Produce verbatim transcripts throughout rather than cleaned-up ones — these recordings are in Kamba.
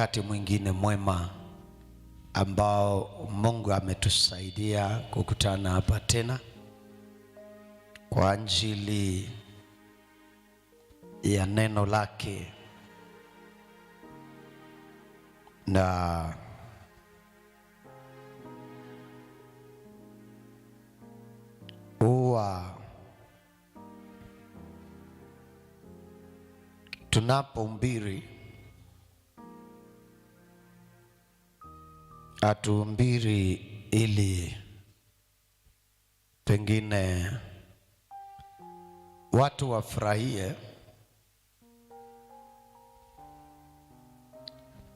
wakati mwingine mwema ambao Mungu ametusaidia kukutana hapa tena kwa ajili ya neno lake, na huwa tunapohubiri, hatuhubiri ili pengine watu wafurahie.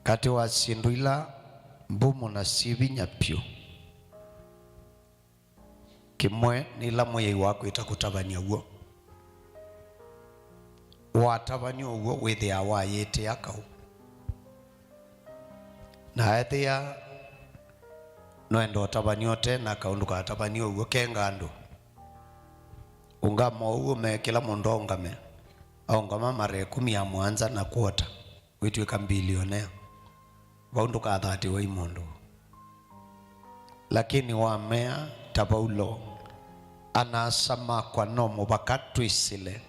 Katĩ wa syĩndũ ila mbumu na syĩ vinya vyũ, kĩmwe nĩ ĩla Mwĩai wakwĩta kũtavany'a w'o. Watavany'a w'o, wĩthĩaa wayĩtĩa kaũ. Na ethĩa nũenda ũtavany'a ũte na kaũ, ndũkatavany'e ũw'o, kenga andũ. Ũngama ũw'o, me kĩla mũndũ aũngame, aũngama mara ĩkũmi ya mũonza na kwota, wĩtw'ĩka mbilionea. Vau ndũkathatĩwa i mũndũ. Lakini wamea ta Vaulo, ana-a-asa makwa, no mũvaka twĩsĩle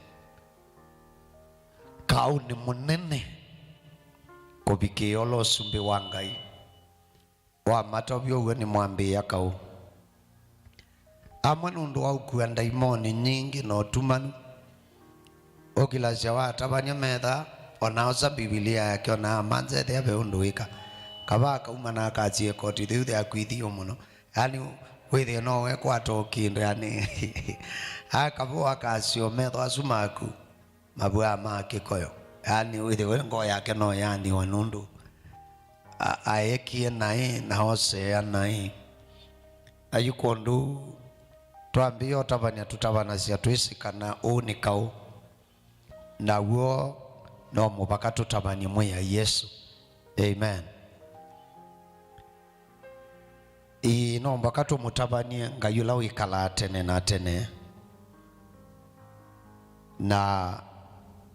kaũ nĩ mũnene kũvikĩĩa ũla ũsumbĩ wa Ngai. Wamatovya ũw'o nĩmwambĩĩa kaũ. Amwe nũndũ wa ũkua ndaimoni nyingĩ na ũtumanu, ũkilasya watavany'a metha, ona osa Mbivilia yake, ona amanza ethĩa ve ũndũ wĩka. Kavaa kauma na akasie koti theu the akwĩthi mũno. Yaani, wĩthĩe no wekwata o kĩndũ, yaani, akavaa akasio metho asu maku. Mavũa ma Kĩkoyo. Yaani, wĩthĩwe ngoo yake no yaanĩwa nũndũ a-, aekie naĩ na oseea naĩ. Na yu kwondũ twambĩĩa ũtavany'a, tũtavanasya twĩsĩ kana ũũ nĩ kaũ, naw'o no mũvaka tũtavany'e Mwĩai Yesũ. Amen. Ĩĩ, no mũvaka tũmũtavany'e Ngai ũla wĩkalaa tene na tene. Na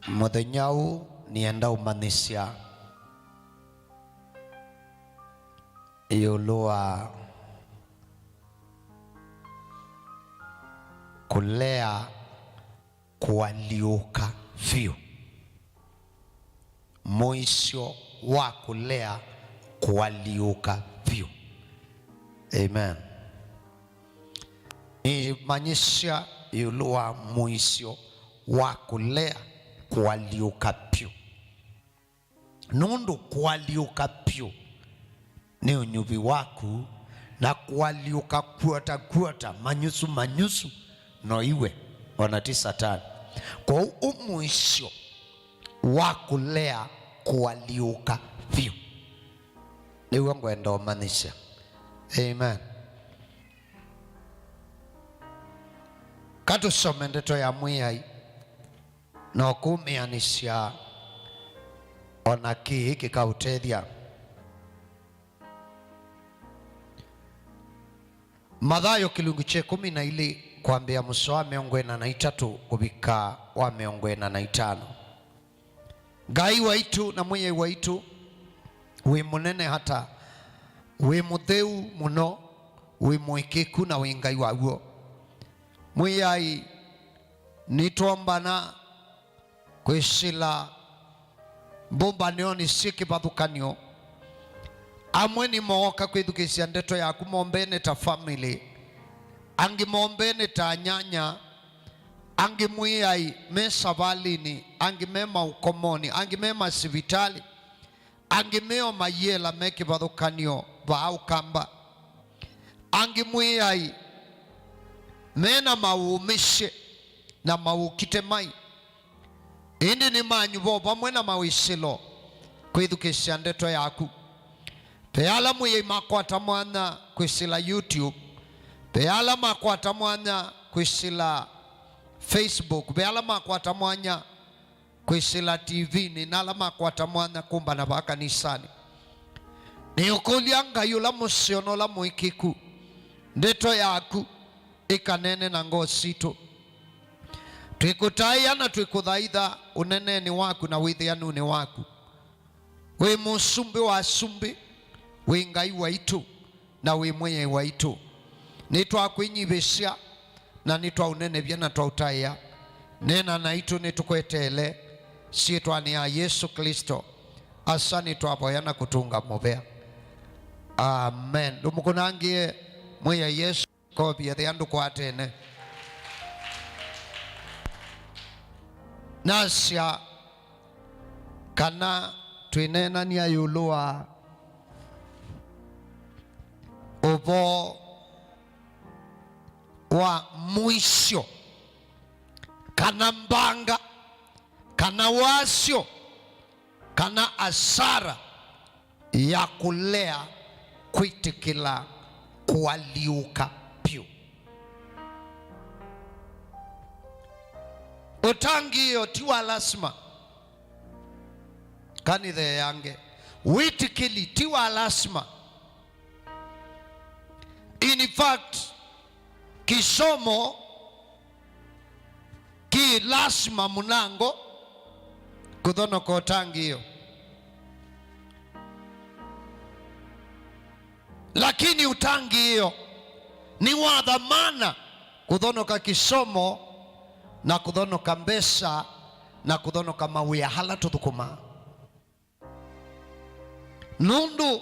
mũthenya ũũ nĩenda ũmanyĩsya ĩũlũ wa kũlea kũalyũka vyũ. Mũisyo wa kũlea kũalyũka vyũ. Amen. Nĩmanyĩsya ĩũlũ wa mũisyo wa kũlea kũalyũka vyũ. Nũndũ kũalyũka vyũ nĩ ũnyuvi waku, na kũalyũka kwota kwota, manyusu manyusu, no iwe, ona ti Satani. Kwoou ũmũisyo wa kũlea kũalyũka vyũ nĩw'o ngwenda ũmanyĩsya. Amen. Katũsome ndeto ya Mwĩai. Na ũkũmĩanĩsya, o na kĩĩ kĩkaũtethya. Mathayo kĩlungu kya ĩkũmi na ilĩ, kwambĩa mũsoa wa mĩongo ĩna na itatũ kũvika wa mĩongo ĩna na itano. Ngai waitũ na Mwĩai waitũ, wĩ mũnene ata, wĩ mũtheu mũno, wĩ mũĩkĩĩku na wĩ Ngai wa w'o. Mwĩai, nĩtwombana kwĩsĩla mbũmbanĩonĩ syĩ kĩvathũkany'o. Amwe nĩmooka kwĩthukĩĩsya ndeto yaku mombene ta famĩlĩ, angĩ mombene ta anyanya, angĩ Mwĩai me savalĩnĩ, angĩ me maũkomonĩ, angĩ me masivitalĩ, angĩ me o mayĩela me kĩvathũkany'o vaa Ũkamba, angĩ Mwĩai me na maũũmĩsye na maũkite mai, ĩndĩ nĩmanyuva o vamwe na mawĩsĩlo kwĩthukĩĩsya ndeto yaku. Ve ala Mwĩai makwata mwanya kwĩsĩla YouTube, ve ala makwata mwanya kwĩsĩla Facebook, ve ala makwata mwanya kwĩsĩla T V-nĩ, na ala makwata mwanya kũmbana vaa kanisanĩ. Nĩũkũlya Ngai ũla mũseo na ũla mũĩkĩĩku, ndeto yaku ĩkaneene na ngoo sitũ. Twĩkũtaĩa na twĩkũthaitha ũneneenĩ waku na wĩthĩanunĩ waku. Wĩ Mũsumbĩ wa asumbĩ, wĩ Ngai waitũ, na wĩ Mwĩai waitũ. Nĩtwakwĩnyivĩsya, na nĩtwaũnenevya, na twaũtaĩa. Neena naitũ, nĩtũkweteele syĩtwanĩ ya Yesũ Klĩsto. Asa nĩtwavoya na kũtũnga mũvea. Amen. Ndũmũkũnangĩe Mwĩai Yesũ. Kovi ethĩa ndũkwatene. Nasya kana twĩneenany'a ĩũlũ wa ũvoo wa mũisyo, kana mbanga, kana wasyo, kana asara ya kũlea kwĩtĩkĩla kũalyũka vyũ. Ũtangĩĩo ti wa lasima. Kanitha yange, wĩtĩkĩli ti wa lasima. In fact, kĩsomo kĩ lasima mũnango kũthonoka ũtangĩĩo. Lakini ũtangĩĩo nĩ wa thamana kũthonoka kĩsomo na kũthonoka mbesa na kũthonoka mawĩa ala tũthũkũmaa. Nũndũ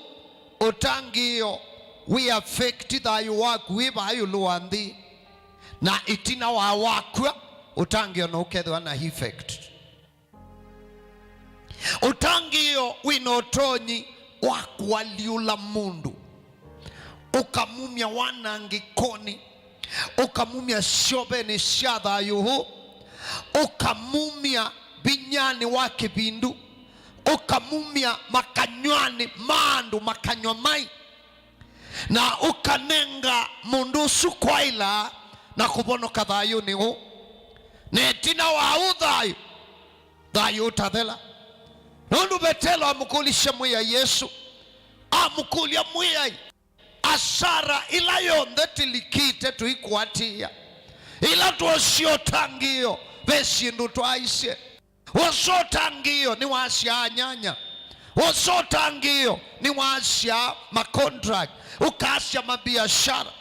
ũtangĩĩo wĩ affect thayũ waku wĩ vaa ĩũlũ wa nthĩ, na ĩtina wa wakw'a, ũtangĩĩo no ũkethĩwa na effect. Ũtangĩĩo wĩ na ũtonyi wa kũalyũla mũndũ, ũkamumya wanangĩkonĩ, ũkamumya syovenĩ sya thayũ, ũkamumya vinyanĩ wa kĩvindu, ũkamumya makanyw'anĩ ma andũ makanywa mai, na ũkanenga mũndũ ũsu kwaĩla na kũvonoka thayũnĩ ũũ. Na ĩtina wa ũũ thayũ, thayũ ũtathela. Nũndũ Vetelo amũkũlisye Mwĩai Yesũ, amũkũlya, Mwĩai, asara ĩla yonthe tĩlikĩte tũikwatĩĩa, ĩla twosya ũtangĩĩo, ve syĩndũ twaaisye. Wosa ũtangĩĩo nĩwasyaa nyanya. Wosa ũtangĩĩo nĩwasyaa macontract, ũkaasya mabiashara.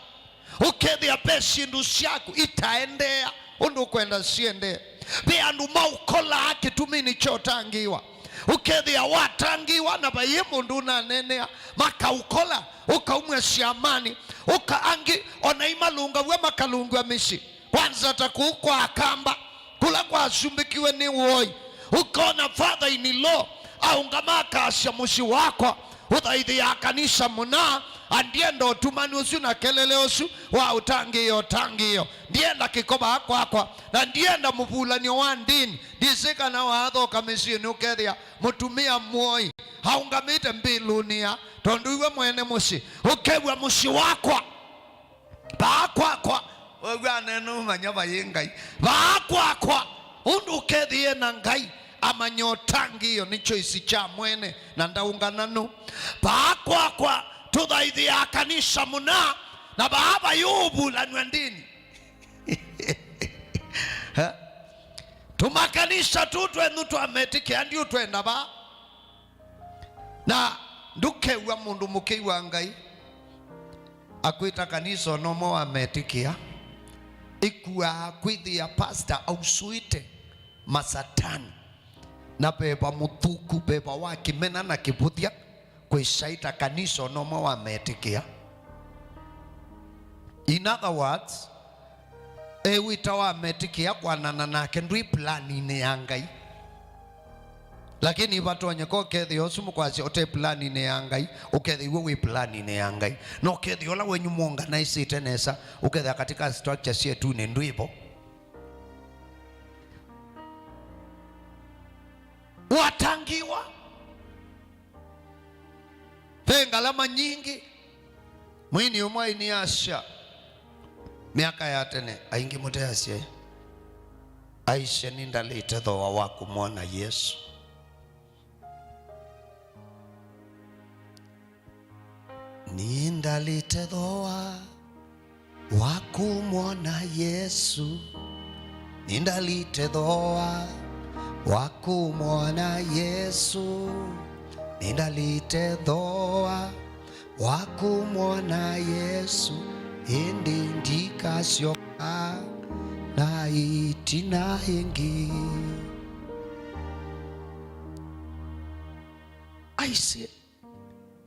Ũkethĩa ve syĩndũ syaku itaendeea ũndũ ũkwenda siendee. Ve andũ maũkolaa kĩtuminĩ kya ũtangĩĩwa. Ũkethĩa watangĩĩwa na vaiĩ mũndũ ũnaneenea, makaũkola, ũkaumw'a syamanĩ, ũka angĩ ona imalũngaw'a makalũngw'a mĩsyĩ. Kwanza ta kũu kwa Akamba, kũla kwasumbĩkiwe nĩ woi, ũkona father in law aũngama akasya, mũsyĩ wakwa ũthaithĩaa kanisa mũna, na ndienda ũtumani ũsu na kelele ũsu wa ũtangĩĩo, ũtangĩĩo. Ndienda kĩko vaa kwakwa, na ndienda mũvulan'yo wa ndini. Ndisĩ kana waathoka mĩsyĩnĩ ũkethĩa mũtumĩa mũoi aũngamĩte mbĩlũnĩ ya, tondũ iwe mwene mũsyĩ ũkew'a, mũsyĩ wakwa. Vaa kwakwa, wew'a anene ũmanya vayĩ Ngai. Vaa kwakwa, ũndũ ũkethĩe na Ngai, amanya ũtangĩĩo nĩ choice kya mwene, na ndaũngana nũ. Vaa kwakwa, tũthaithĩaa kanisa mũna, na vaa vayĩ ũvulanw'a ndini. Ha? Tũmakanisa tũu twenyu twa metĩkĩa ndiũ twenda vaa. Na ndũkew'a mũndũ mũkĩi wa Ngai akwĩta kanisa ona ũmwe wa metĩkĩa. Ĩkuaa kwĩthĩa pastor ausũĩte masatani na veva mũthũku, veva wa kĩmena na kĩvũthya, kwĩsaĩta kanisa ona ũmwe wa metĩkĩa. In other words, e wĩta wa metĩkĩa kwanana nake ndwĩ planinĩ ya Ngai. Lakini vatonyeka ũkethĩa ũsu mũkwasya ũte planinĩ ya Ngai, ũkethĩiwe wĩ planinĩ ya Ngai. Na ũkethĩa ũla wenyu mũorganizĩte nesa, ũkethĩa katika structure syetunĩ ndwĩvo. Watangiwa. Ve ngalama nyingĩ. Mwini ũmwe ainie asya, myaka ya tene, aingĩ mũte asya, aisye, "Nĩndalĩte thooa wa kũmwona Yesũ. Nĩndalĩte thooa wa kũmwona Yesũ. Nĩndalĩte thooa wa kũmwona Yesũ. Nĩndalĩte thooa wa kũmwona Yesũ, ĩndĩ ndikasyoka na ĩtina ĩngĩ. Aisye,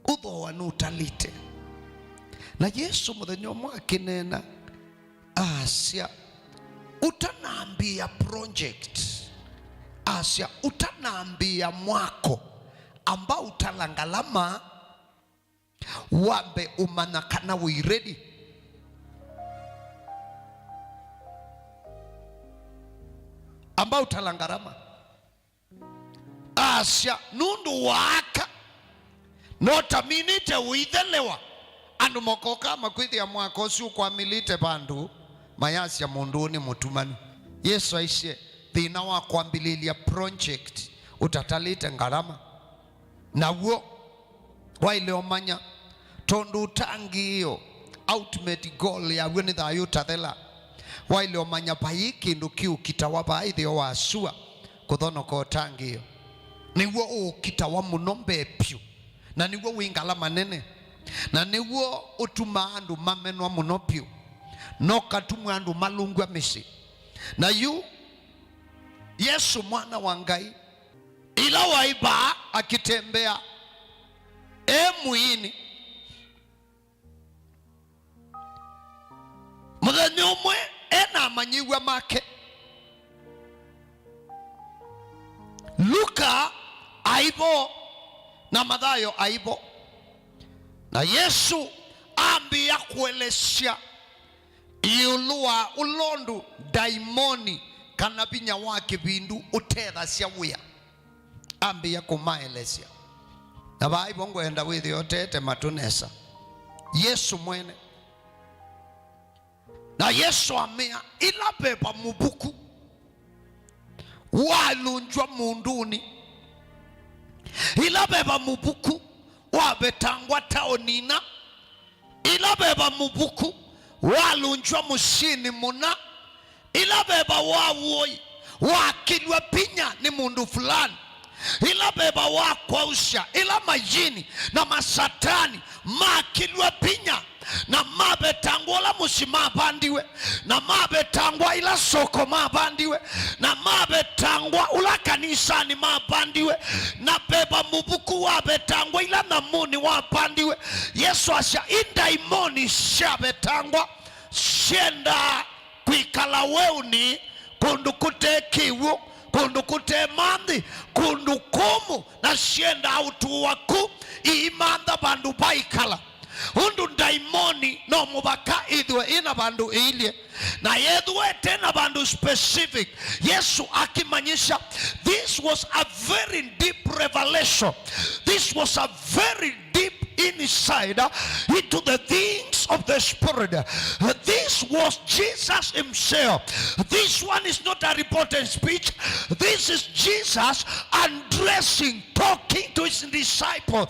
ũthooa nũtalĩte. Na Yesũ mũthenya ũmwe akĩneena, asya, ũtanambĩĩa project, asya, ũtanambĩĩa mwako, amba ũtala ngalama, wambe ũmanya kana wĩ ready. Amba ũtala ngalama. Asya, nũndũ waaka, no ta minĩte ũithelewa. Andũ makoka makwĩthĩa mwaka ũsu ũkwamĩlĩte vandũ, mayasya, mũndũ ũũ nĩ mũtumanu. Yesũ aisye, thĩna wa kwambĩlĩlya project ũtatalĩte ngalama. Naw'o waĩle ũmanya, tondũ ũtangĩĩo, ultimate goal yaw'o nĩ thayũ ũtathela. Waĩle ũmanya vai kĩndũ kĩũkitawa vaa ĩtheo wa sua, kũthonoka ũtangĩĩo. Nĩw'o ũũkitawa mũno mbee vyũ, na nĩw'o wĩ ngalama nene, na nĩw'o ũtumaa andũ mamenwa mũno vyũ, na ũkatumwa andũ malũngw'a mĩsyĩ. Na yu Yesũ, Mwana wa Ngai, ĩla waĩ vaa akĩtembea e mwĩĩnĩ, mũthenya ũmwe e na amanyĩw'a make, Luka aĩ vo na Mathayo aĩ vo, na Yesũ ambĩĩa kũelesya ĩũlũ wa ũla ũndũ ndaimoni kana vinya wa kĩvindu ũtethasya wĩa. Ambĩĩa kũmaelesya. Na vaa ĩvo ngwenda wĩthĩe ũtete matũ nesa. Yesũ mwene. Na Yesũ amea, ĩla veva mũvuku walũngywa mũndũnĩ, ĩla veva mũvuku wavetangwa taoni ina, ĩla veva mũvuku walũngywa mũsyĩnĩ mũna, ĩla veva wa woi wakĩlw'a vinya nĩ mũndũ fulani, ĩla veva wa kwausya, ĩla mayini na masatani makĩlw'a vinya, na mavetangwa ũla mũsyĩ mavandiwe, na mavetangwa ila soko mavandiwe, na mavetangwa ũla kanisanĩ mavandiwe, na veva mũvuku wavetangwa ila nyamũnĩ wavandiwe. Yesũ asya, i ndaimoni syavetangwa syendaa kwĩkala weũnĩ, kũndũ kũte kĩw'ũ, kũndũ kũte manthĩ, kũndũ kũmũ, na syendaa ũtũũa ku iimantha vandũ vaikala. Ũndũ ndaimoni no mũvaka ĩthĩwe ĩna vandũ ĩilye, na yethĩwa ĩte na vandũ specific, Yesũ akĩmanyĩsya. This was a very deep revelation. This was a very deep insight, uh, into the things of the Spirit. Uh, this was Jesus himself. This one is not a reported speech. This is Jesus addressing, talking to his disciples,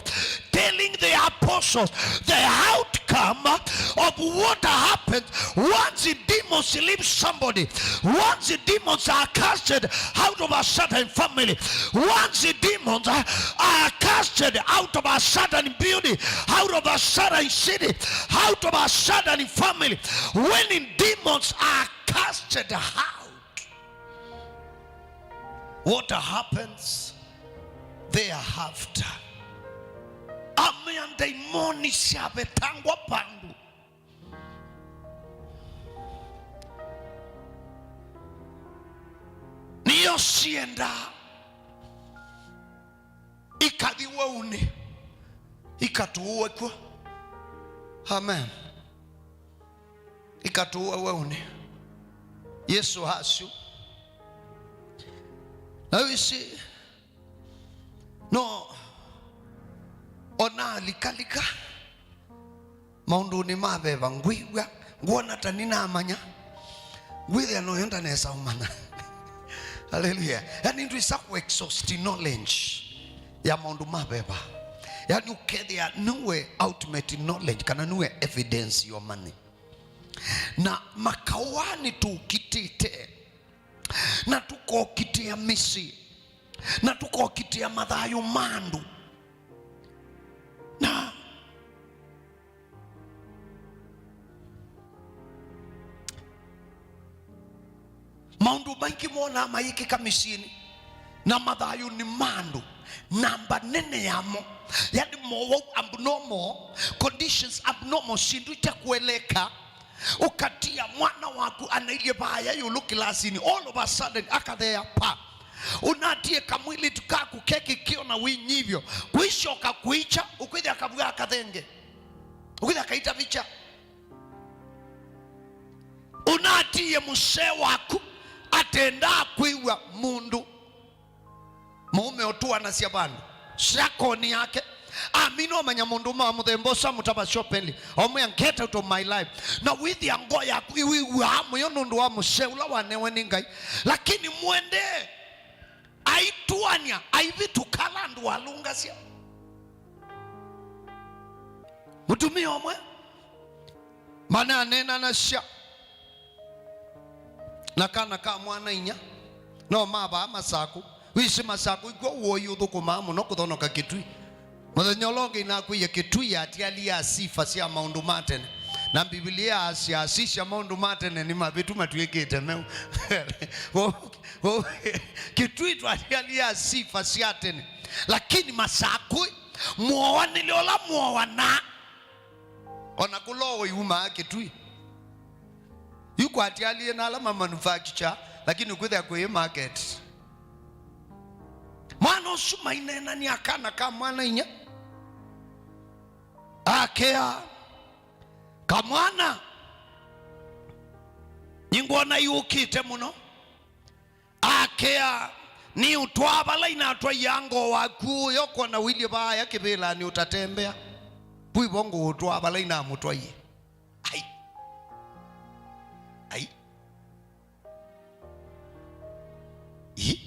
telling the apostles the outcome of what happens once the demons leave somebody, once the demons are casted out of a certain family, once the demons are casted out of a certain building, out of a certain city, out of a certain family. When demons are casted out, what happens thereafter? Amea ndaimoni syavetangwa vandũ. Nĩyo syendaa ikathi weũnĩ, ikatũũe kw'o. Amen. Ikatũũe weũnĩ. Yesũ asu. Na wĩsĩ, no, ona alikalika maũndũnĩ ma veva, ngwĩw'a, ngwona ta nĩnamanya, ngwĩthĩa noyo ndanesa ũmanya. Haleluya. Yani, ndwĩsa kũ exhaust knowledge ya maũndũ ma veva. Yani, ũkethĩa nĩwe ultimate knowledge, kana nĩwe evidence ya ũmanyi. Na makaũanĩ tũkitĩte, na tũkokitĩa mĩsyĩ, na tũkokitĩa mathayũ ma andũ. Maũndũ maingĩ monaa mayĩkĩka mĩsyĩnĩ na mathayũnĩ ma andũ, namba nene yamo, yani mowau abnormal, conditions abnormal, syĩndũ itakueleka, ũkatia mwana waku anailyĩ vaya ĩũlũ kĩlasinĩ, all of a sudden akatheea pa. Ũnatie kamwĩlĩtu kaku ke kĩkĩo na wĩnyivyo, kwĩsyoka kwĩkya, ũkwĩthĩa kavua kathenge, ũkwĩthĩa kaitavĩkya. Ũnatiie mũsee waku atendaa kwĩw'a mũndũ mũũme ũtũanasya vandũ sakoni yake. Amina ũmanya mũndũ ũmwe wa mũthemba ũsu amũtavasya openly, omwĩa, "Get out of my life." Na wĩthĩa ngoo yaku ĩwĩw'aa mũyo nũndũ wa mũsee ũla wanewe nĩ Ngai. Lakini mũendee aitũany'a, aivĩtũka ala andũ walũngasya. Mũtumĩa ũmwe mananeenanasya na kana ka mwana-inyia, no mavaa Masakũ. Wĩsĩ Masakũ ikw'o ũoi ũthũkũmaa mũno kũthonoka Kĩtui. Mũthenya ũla ũngĩ inakwĩie Kĩtui yatialie sifa sya maũndũ ma tene. Na Mbivilia yaasya, "Asisya maũndũ ma tene nĩ mavĩtu, matw'ĩkĩte meũ." Kĩtui twatialie sifa sya tene. Lakini Masakũ, mũoanĩle ũla mũoanaa, o na kũla ũiumaa Kĩtui. Yu kwatialie na ala ma manufacture, lakini kwĩthĩa kwĩ market. Mwana ũsu maineenania kana ka mwana-inyia. Akea, "Kamwana, nĩngwona yũkĩte mũno." Akea, "Nĩũtwaa vala inatwaia ngoo waku ũya ũkona ũilyĩ vaaya kĩvĩlanĩ ũtatembea. Vu ivo ngũũtwaa vala inamũtwaie." Ai. Ai. Ĩ.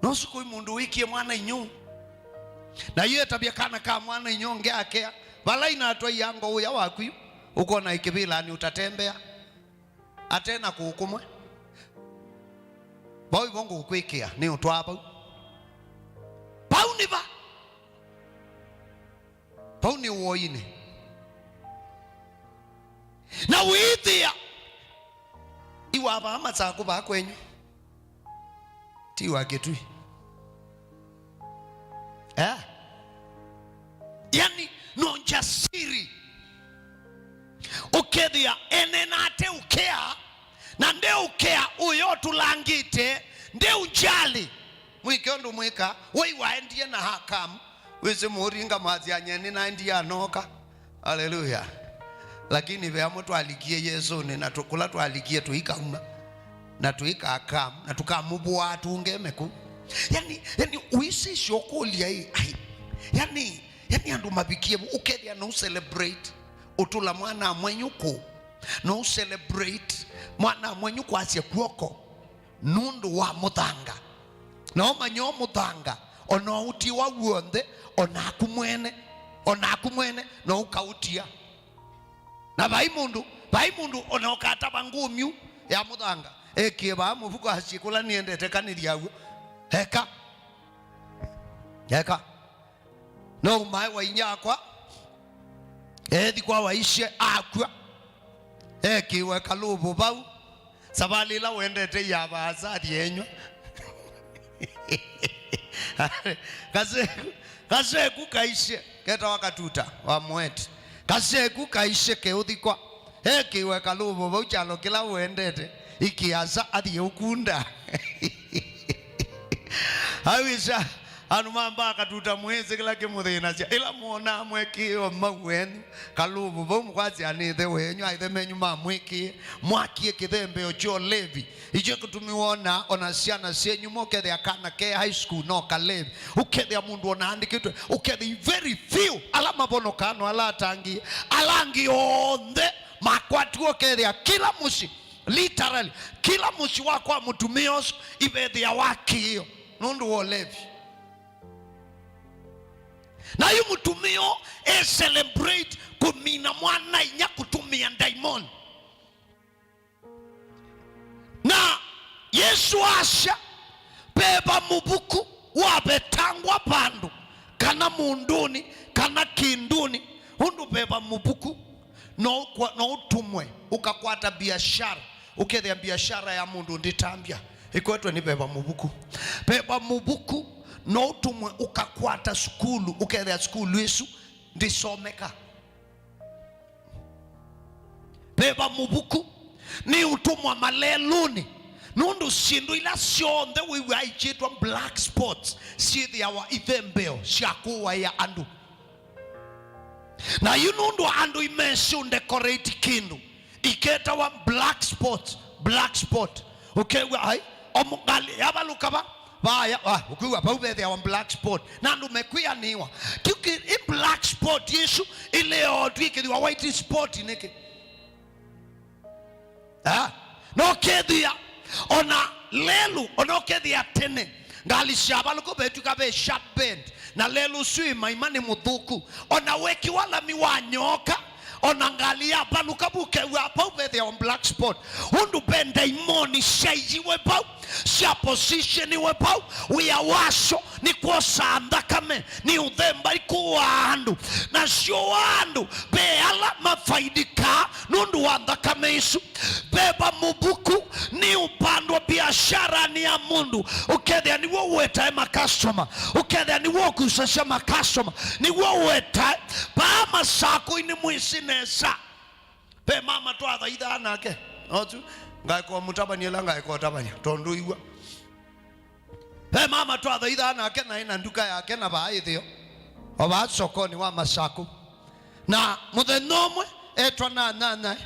No sukui mũndũ wĩkie mwana-inyia ũu. Na yu etavya kana ka mwana-inyia ũngĩ akea, "Vala inatwaia ngoo ũya waku yu, ũkona ĩ kĩvĩlanĩ ũtatembea." Ate na kũũ kũmwe. Vau ivo ngũkwĩkĩa, nĩũtwaa vau. Vau nĩ va? Vau nĩ ũoinĩ. Na wĩthĩa iwavaa Masakũ vaa kwenyu. Ti wa Kĩtui. Eh? Yani, no jasiri. Ũkethĩa enena ate ũkea, na nde ũkea ũyo tũlangĩte, nde ũjali. Mwĩke ũndũ mwĩka, wei waendie na hakamu, wĩsĩ mũũringa mwasya nyeni naendie anoka. Haleluya. Lakini ve amwe twalikie Yesũnĩ, na tũ-, kũla twalikie tũikauma, na tũikakam, na tũkamũvũaa tũngeme kũu. Yani, yani, ũisisya ũkũlya ĩ, ai, yani, yani andũ mavikie vu, ũkethĩa no celebrate ũtũla mwana mwenyu kũu, no celebrate mwana mwenyu kwasya kw'oko nũndũ wa mũthanga. Na ũmanya mũthanga, ona ũtiwa w'onthe, onaku mwene, onaku mwene, no ũkaũtia. Na vai mũndũ, vai mũndũ ona ũkatava ngũmyu ya mũthanga, ekĩe vaa mũvuko asye kũla nĩendete kanĩthya w'o. Eka. Eka. No ũmae wa inyakwa, ethi kwa waisye akw'a, ekĩwe kalũvũ vau. Savalĩ ĩla wendete ya vaasa athi enywa. Kaseku, kaseku kaisye, ketawa Katuta wa Mweti. Kaseku kaisye keũthikwa, ekĩwe kalũvũ vau kyalo kĩla wendete, ikiasa athi ũkunda. Awisya, andũ mambaa Katuta mwĩsĩ kĩla kĩmũthĩnasya. Ĩla mwonaa mwekĩĩo mau wenyu, kalũvũ vau mũkwasya nĩ ĩthe wenyu, aithe menyu mamwĩkĩe, mwakie kĩthembeo kya ũlevi. Ikyo kĩtumi wonaa ona syana syenyu, mokethĩa kana ke high school no kalevi. Ũkethĩa mũndũ ona andĩkĩtwe, ũkethĩa very few ala mavonokaa no ala atangĩĩe. Ala angĩ onthe makwatiwe, ũkethĩa kĩla mũsyĩ, literally, kĩla mũsyĩ wa kwa mũtumĩa ũsu ivethĩa wakĩĩo nũndũ wa ũlevi. Na yu mũtumĩa ũũ e celebrate kũmina mwana-inyia kũtũmĩa ndaimoni. Na Yesũ asya, veva mũvuku wavetangwa vandũ, kana mũndũnĩ, kana kĩndũnĩ, ũndũ veva mũvuku no ũkwa-, no ũtũmwe ũkakwata biashara, Ũkethĩa biashara ya mũndũ ndĩtambya, ĩkwetwe nĩ veva mũvuku. Veva mũvuku no ũtũmwe ũkakwata sukulu, ũkethĩa sukulu ĩsu ndĩsomeka. Veva mũvuku nĩ ũtũmwa malelũnĩ, nũndũ syĩndũ ila syonthe wĩw'aa ikyĩtwa black spots syĩthĩawa ithembeo sya kũaĩa andũ. Na yu nũndũ andũ imesĩ ũdecorate kĩndũ, iketawa black spot, black spot. Ũkew'a, ai, o ngalĩ yavalũka va, vaya, ah, ũkwĩw'a vau vethĩawa black spot. Na andũ mekwĩanĩwa. Kĩu kĩ, ĩ black spot ĩsu ĩleotw'ĩkĩthĩwa white spot nĩkĩ? Ah, no kethĩa, ona lelũ, ona ũkethĩa tene, ngalĩ syavalũka vetw'ĩka ve sharp bend, na lelũ ũsu ĩ maima nĩ mũthũku. Ona wekĩwa lami wanyooka, ona ngalĩ yavalũka vukew'a vau vethĩawa black spot. Ũndũ ve ndaimoni syaiiwe vau, sya positioniwe vau, wĩa wasyo nĩ kwosaa nthakame, nĩ ũthemba ikũaa andũ, na syũaa andũ. Ve ala mafaidĩkaa nũndũ wa nthakame ĩsu. Veva mũvuku nĩ ũvandwa biasharanĩ ya mũndũ, ũkethĩa nĩw'o ũetae makastoma, ũkethĩa nĩw'o ũkusasya makastoma, nĩw'o ũetae. Vaa Masakũinĩ mwĩsĩ nesa, ve mama twathaithaa nake, otu ngaĩkwa mũtavany'a ĩla ngaĩkwa ũtavany'a tondũ iw'a. Ve mama twathaithaa nake na ĩna nduka yake na vaa ĩtheo, o vaa sokonĩ wa Masakũ. Na mũthenya ũmwe etwa na anyanyae,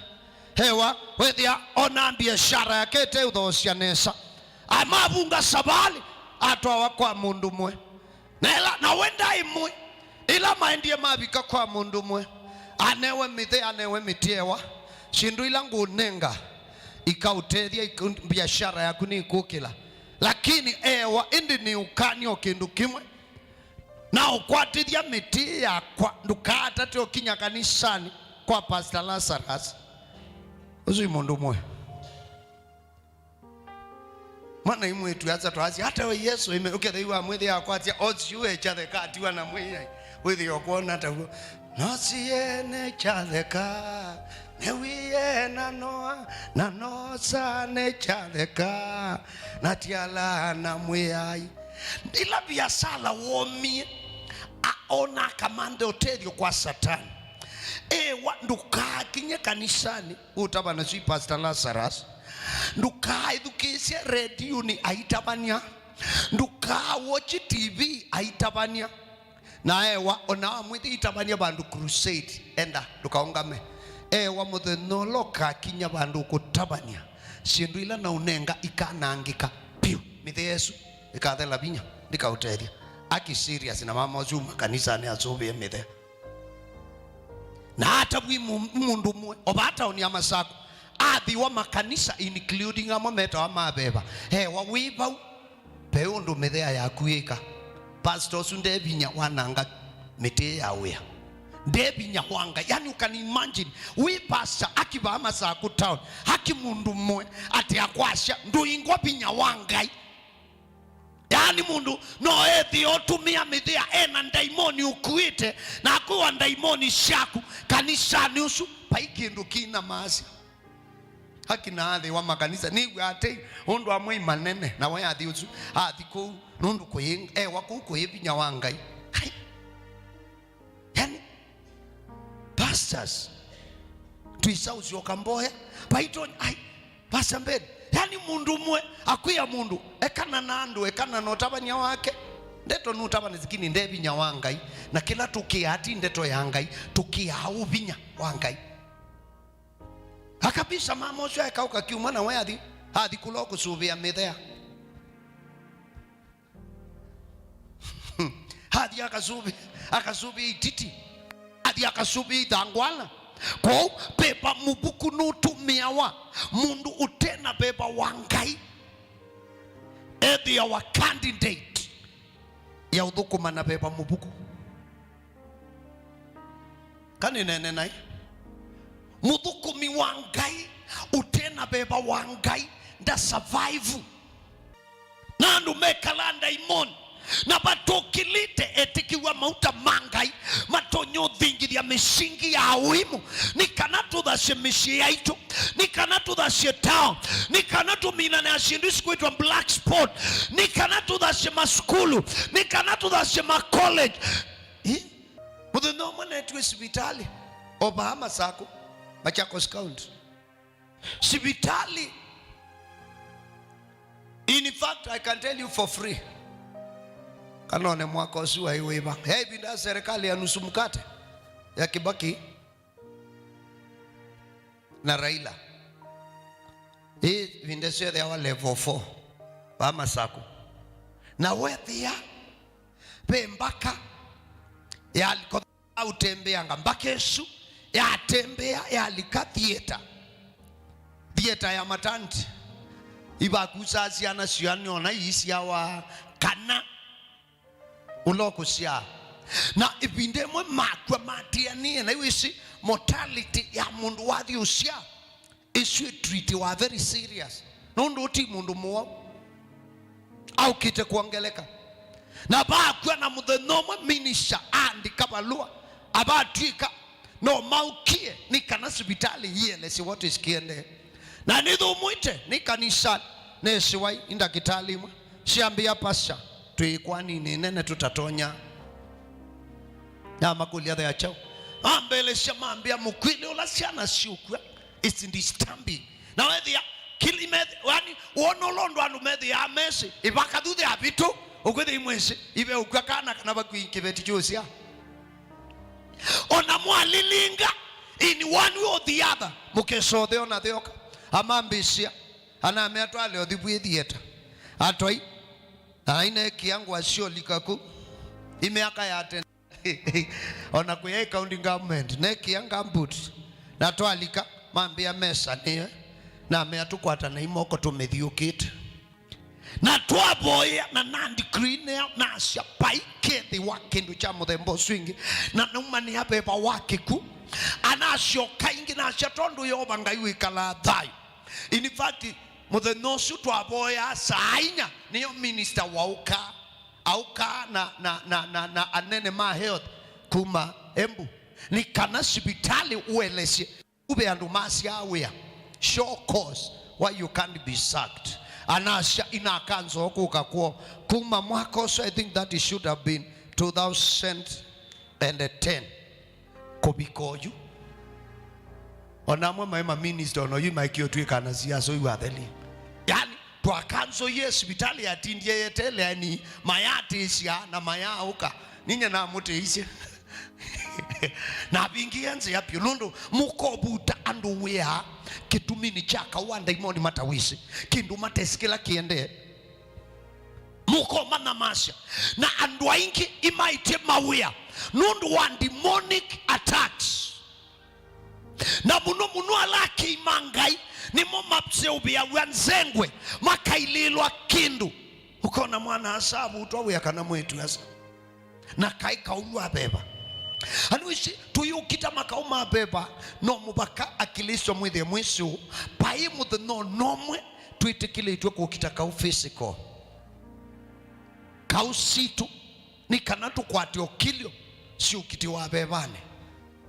ewa, wethĩa ona biashara yake ĩteũthoosya nesa. Amavunga savalĩ, atwawa kwa mũndũ ũmwe. Na ĩla, na we ndaĩ mũĩ. Ĩla maendie mavika kwa mũndũ ũmwe, anewe mĩthĩ, anewe mĩtĩ, ewa, syĩndũ ila ngũnenga ikaũtethya, iku-, biashara yaku nĩkũkĩla. Lakini ewa, ĩndĩ nĩũkany'a o kĩndũ kĩmwe, na ũkwatĩthya mĩtĩ yakwa, ndũkaatate ũkinya kanisanĩ kwa Pastor Lazarus. Ũsu ĩ mũndũ ũmwe. Mwana imwĩtu asa twasya, hata we Yesu, ime, ũkethĩwa mwĩthĩ akwasya, osi uwe chatheka atiwa na mwĩai, wĩthĩ okwona ta w'o. Nosie ne chatheka, newie na noa, na nosa ne chatheka, na tiala na mwĩai. Ila biasala womie, a, ona akamanthe ũtethyo kwa Satani. Ewa, ndũkakinye kanisanĩ. Ũtavana sui Pastor Lazarus. Ndũkaĩthukĩĩsye rediũnĩ aitavany'a. Ndũkawatch T V aitavany'a. Na ewa, ona wamwĩthĩa itavany'a vandũ crusade, enda, ndũkaũngame. Ewa, mũthenya ũla ũkakinya vandũ ũkũtavany'a, syĩndũ ila naũnenga ikanangĩka vyũ. Mĩthea ĩsu ĩkathela vinya, ndĩkaũtethya. Aki serious na mama ũsu uma kanisanĩ asũvĩe mĩthea. Na atavw'e mu-, mũndũ ũmwe, o vaa taoni ya Masakũ, athiwa makanisa, including amwe metawa ma veva. Ewa, wĩ vau, ve ũndũ mĩthea yaku yĩka. Pastor ũsu nde vinya wananga mĩtĩ ya wĩa. Nde vinya wa Ngai. Yani, you can imagine, wĩ pastor, aki vaa Masakũ town, aki mũndũ ũmwe, atĩ akwasya, ndũingwa vinya wa Ngai. Yaani mũndũ no ethĩe ũtũmĩa mĩthĩa ena ndaimoni ũkuĩte, na akwĩwa ndaimoni syaku kanisanĩ ũsu, vai kĩndũ kĩna maasya. Akina athĩwa makanisa, nĩw'a atei, ũndũ amwe imanene, na we athi ũsu, athi kũu, nũndũ kũyĩ, ewa kũu kũyĩ vinya wa Ngai. Ai. Yani, pastors, twĩsa ũsyoka mboya, vaitonya, ai, Pastor Ben, yani mũndũ ũmwe akwĩa mũndũ, ekana na andũ, ekana na ũtavany'a wake. Ndeto nũtavana, lakini nde vinya wa Ngai. Na kĩla tũkĩaa ti ndeto ya Ngai, tũkĩaa ũvinya wa Ngai. Akabisa mama ũsu aekaũka kiuma na we athi, athi kũla ũkũsũvĩa mĩthea. Athi akasũvĩ-, akasũvĩa ititi. Athi akasũvĩa ithangwala. Kwoou, veva mũvuku nũtũmĩawa. Mũndũ ũte na veva wa Ngai ethĩawa candidate ya ũthũkũma na veva mũvuku. Kana nĩneene naĩ? Mũthũkũmi wa Ngai ũte na veva wa Ngai nda survive. Na andũ mekalaa ndaimoni, Na vatũkĩlĩte etĩkĩw'a mauta ma Ngai matonya ũthingithya mĩsingi ya ũimu, nĩ kana tũthasye mĩsyĩ yaitũ, nĩ kana tũthasye town, nĩ kana tũminane na syĩndũ isu kwĩtwa black spot, nĩ kana tũthasye masukulu, nĩ kana tũthasye macollege. Ĩ? Mũthenya ũmwe neetiwe sivitalĩ o vaa Masakũ, Machakos County. Sivitalĩ. In fact, I can tell you for free. Kana one mwaka ũsu waĩ wĩva. He ĩvinda ya serikali ya nusu mkate ya Kibaki na Raila. Ĩ ĩvinda ĩsu yeethĩawa level four vaa Masakũ. Na weethĩa ve mbaka ya ũtembeanga mbaka ĩsu yatembea yalika theater. Theater ya maternity. Ivakusaa syana syoo nĩona iisyawa kana ũla ũkũsyaa. Na ĩvinda ĩmwe makw'a matianĩe, na yu ĩsi mortality ya mũndũ wathi ũsyaa. Ĩsu ĩtreatiwa very serious. Nũndũ ũti mũndũ mũwau. Aũkĩte kwongeleka. Na vakw'a na mũthenya ũmwe minister aandĩka valũa, avatw'ĩka no maũkie nĩ kana sivitalĩ ielesye what is kiendee. Na nĩthũmũĩte nĩ kanisa, nĩsĩwai i ndakĩtalĩ imwe syambĩa, "Pastor, twĩ ĩkwaninĩ ĩnene tũtatonya." Namakũlya, "Thea kyaũ?" Mambelesya mambĩa, "Mũkwĩle ũla syana syũkw'a, it's disturbing." Na wethĩa kĩlĩ methi-, yani, wona ũla ũndũ andũ methĩaa mesĩ, ĩvaka thutha ya vitũ, ũkwĩthĩa imwĩsĩ, iveũkw'a kana, kana vakwĩ kĩveti kyũsya. Ona mwalilinga, in one way or the other, mũkesothe ona theoka. Amambĩsya, aname atwale ũthi vwĩ theater. Atwai, na ainekĩa ngũa syolika kũu. Imyaka ya tene. Ona kwĩ ya county government, nekĩa gumboot, na twalika, mambĩa mesanĩe, na mea tũkwatana imoko tũmĩthiũkĩte. Na twavoya, na na decree nĩyo, nasya, "Vai kethĩwa kĩndũ kya mũthemba ũsu ĩngĩ." Na naumanĩa veva wa kĩkw'ũ. Anasyoka ĩngĩ, nasya, "Tondũ Yeova Ngai wĩkalaa thayũ." In fact, mũthenya ũsu twavoyaa saa inya, nĩyo minister waũkaa. Aũkaa na, na, na, na, na anene ma health kuma Embu, nĩ kana sivitalĩ ũelesye uve andũ masyaa wĩa, show cause why you can't be sacked. Anasya, inakanzoo kũka kwoo kuma mwaka ũsu, I think that it should have been two thousand and ten. Kũvika oyu. Ona amwe maĩ maminista ona oyu maĩkie ũtw'ĩka na siasa ũyu atheli. Yani, twakanzũie sivitalĩ yatindie yeteleani, mayatĩsya na mayaaũka. Ninye namũtĩisye. Navingie nzĩa vyũ, nũndũ mũkovuta andũ wĩa kĩtuminĩ kya kaũ wa ndaimoni matawĩsĩ, kĩndũ matesĩ kĩla kĩendee. Mũkomanyamasya. Na andũ aingĩ imaĩtye mawĩa nũndũ wa demonic attacks. Na mũno mũno ala akĩi ma Ngai nĩmo maseũvĩaw'a nzengwe, makailĩĩlwa kĩndũ. Ũkona mwana-a-asa avutwa wĩa kana mwĩĩtu-a-asa. Na kaĩ kaũlw'a veva. Andũ ici tũyũkita makaũ ma veva, no mũvaka Aklĩsto mwĩthĩe mwĩsĩ ũũ, vai mũthenya o na ũmwe twĩtĩkĩlĩtw'e kũkita kaũ physical. Kaũ sitũ nĩ kana tũkwate ũkilyo syĩ ũkiti wa vevanĩ.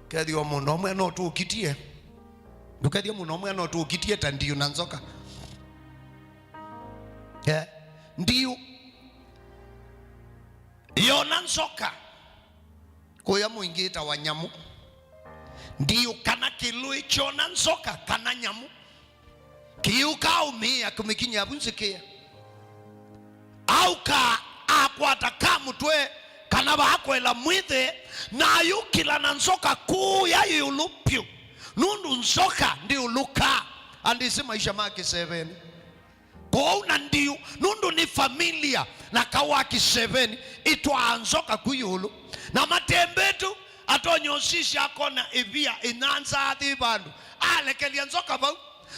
Kethĩwa mũndũ ũmwe no tũũkitie, ndũkethĩe mũndũ ũmwe no tũũkitie ta ndiũ na nzoka. Eh, ndiũ yona nzoka, kũya mũingĩ ĩtawa nyamũ. Ndiũ kana kĩlũĩ kyona nzoka kana nyamũ, kĩyũkaa ũmĩĩa kũmĩkinyĩa vu nzĩkĩa. Auka akwata kamũtwe kana vaakwela mwĩthĩ, na ayũkĩla na nzoka kũya ĩũlũ vyũ, nũndũ nzoka ndĩũlũkaa. Andĩsĩ maisha ma kĩsevenĩ. Kwoou na ndiũ, nũndũ nĩ familia na kaũ wa kĩsevenĩ, ĩtwaa nzoka ku ĩũlũ. Na matembetũ atonya ũsisya akona ĩvia ĩnyanza athi vandũ, alekelya nzoka vau.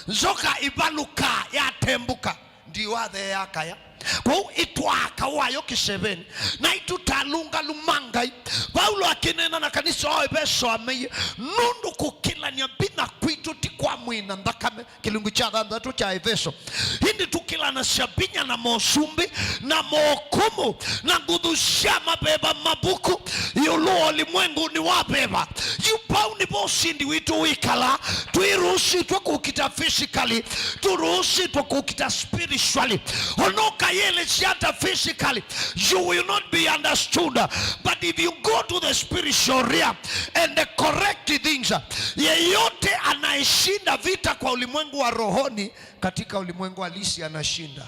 Nzoka ĩvalũkaa yatembũka, ndiũ atheea kaya. Kwoou ĩtwaa kaũ wayo kĩsevenĩ. Naitũ ta alũngalu ma Ngai, Vaulo akĩneena na kanisa wa Eveso ameie, nũndũ kũkĩlany'a vinya kwitũ ti kwa mwĩĩ na nthakame, kĩlungu kya thanthatũ kya Eveso, ĩndĩ tũkĩ Twĩkĩlanasya vinya na mosumbĩ na mokumu na nguthu sya maveva mavuku ĩũlũ wa ũlimwengunĩ wa veva. Yu vau nĩvo ũsindi witũ wĩkalaa. Twĩrũsĩtwe kũkita physically, tũrũsĩtwe kũkita spiritually. Ona ũkayĩlĩsya ata physically, you will not be understood. But if you go to the spiritual realm and correct things, yeyote anayeshinda vita kwa ulimwengu wa rohoni, katika ulimwengu halisi anashinda.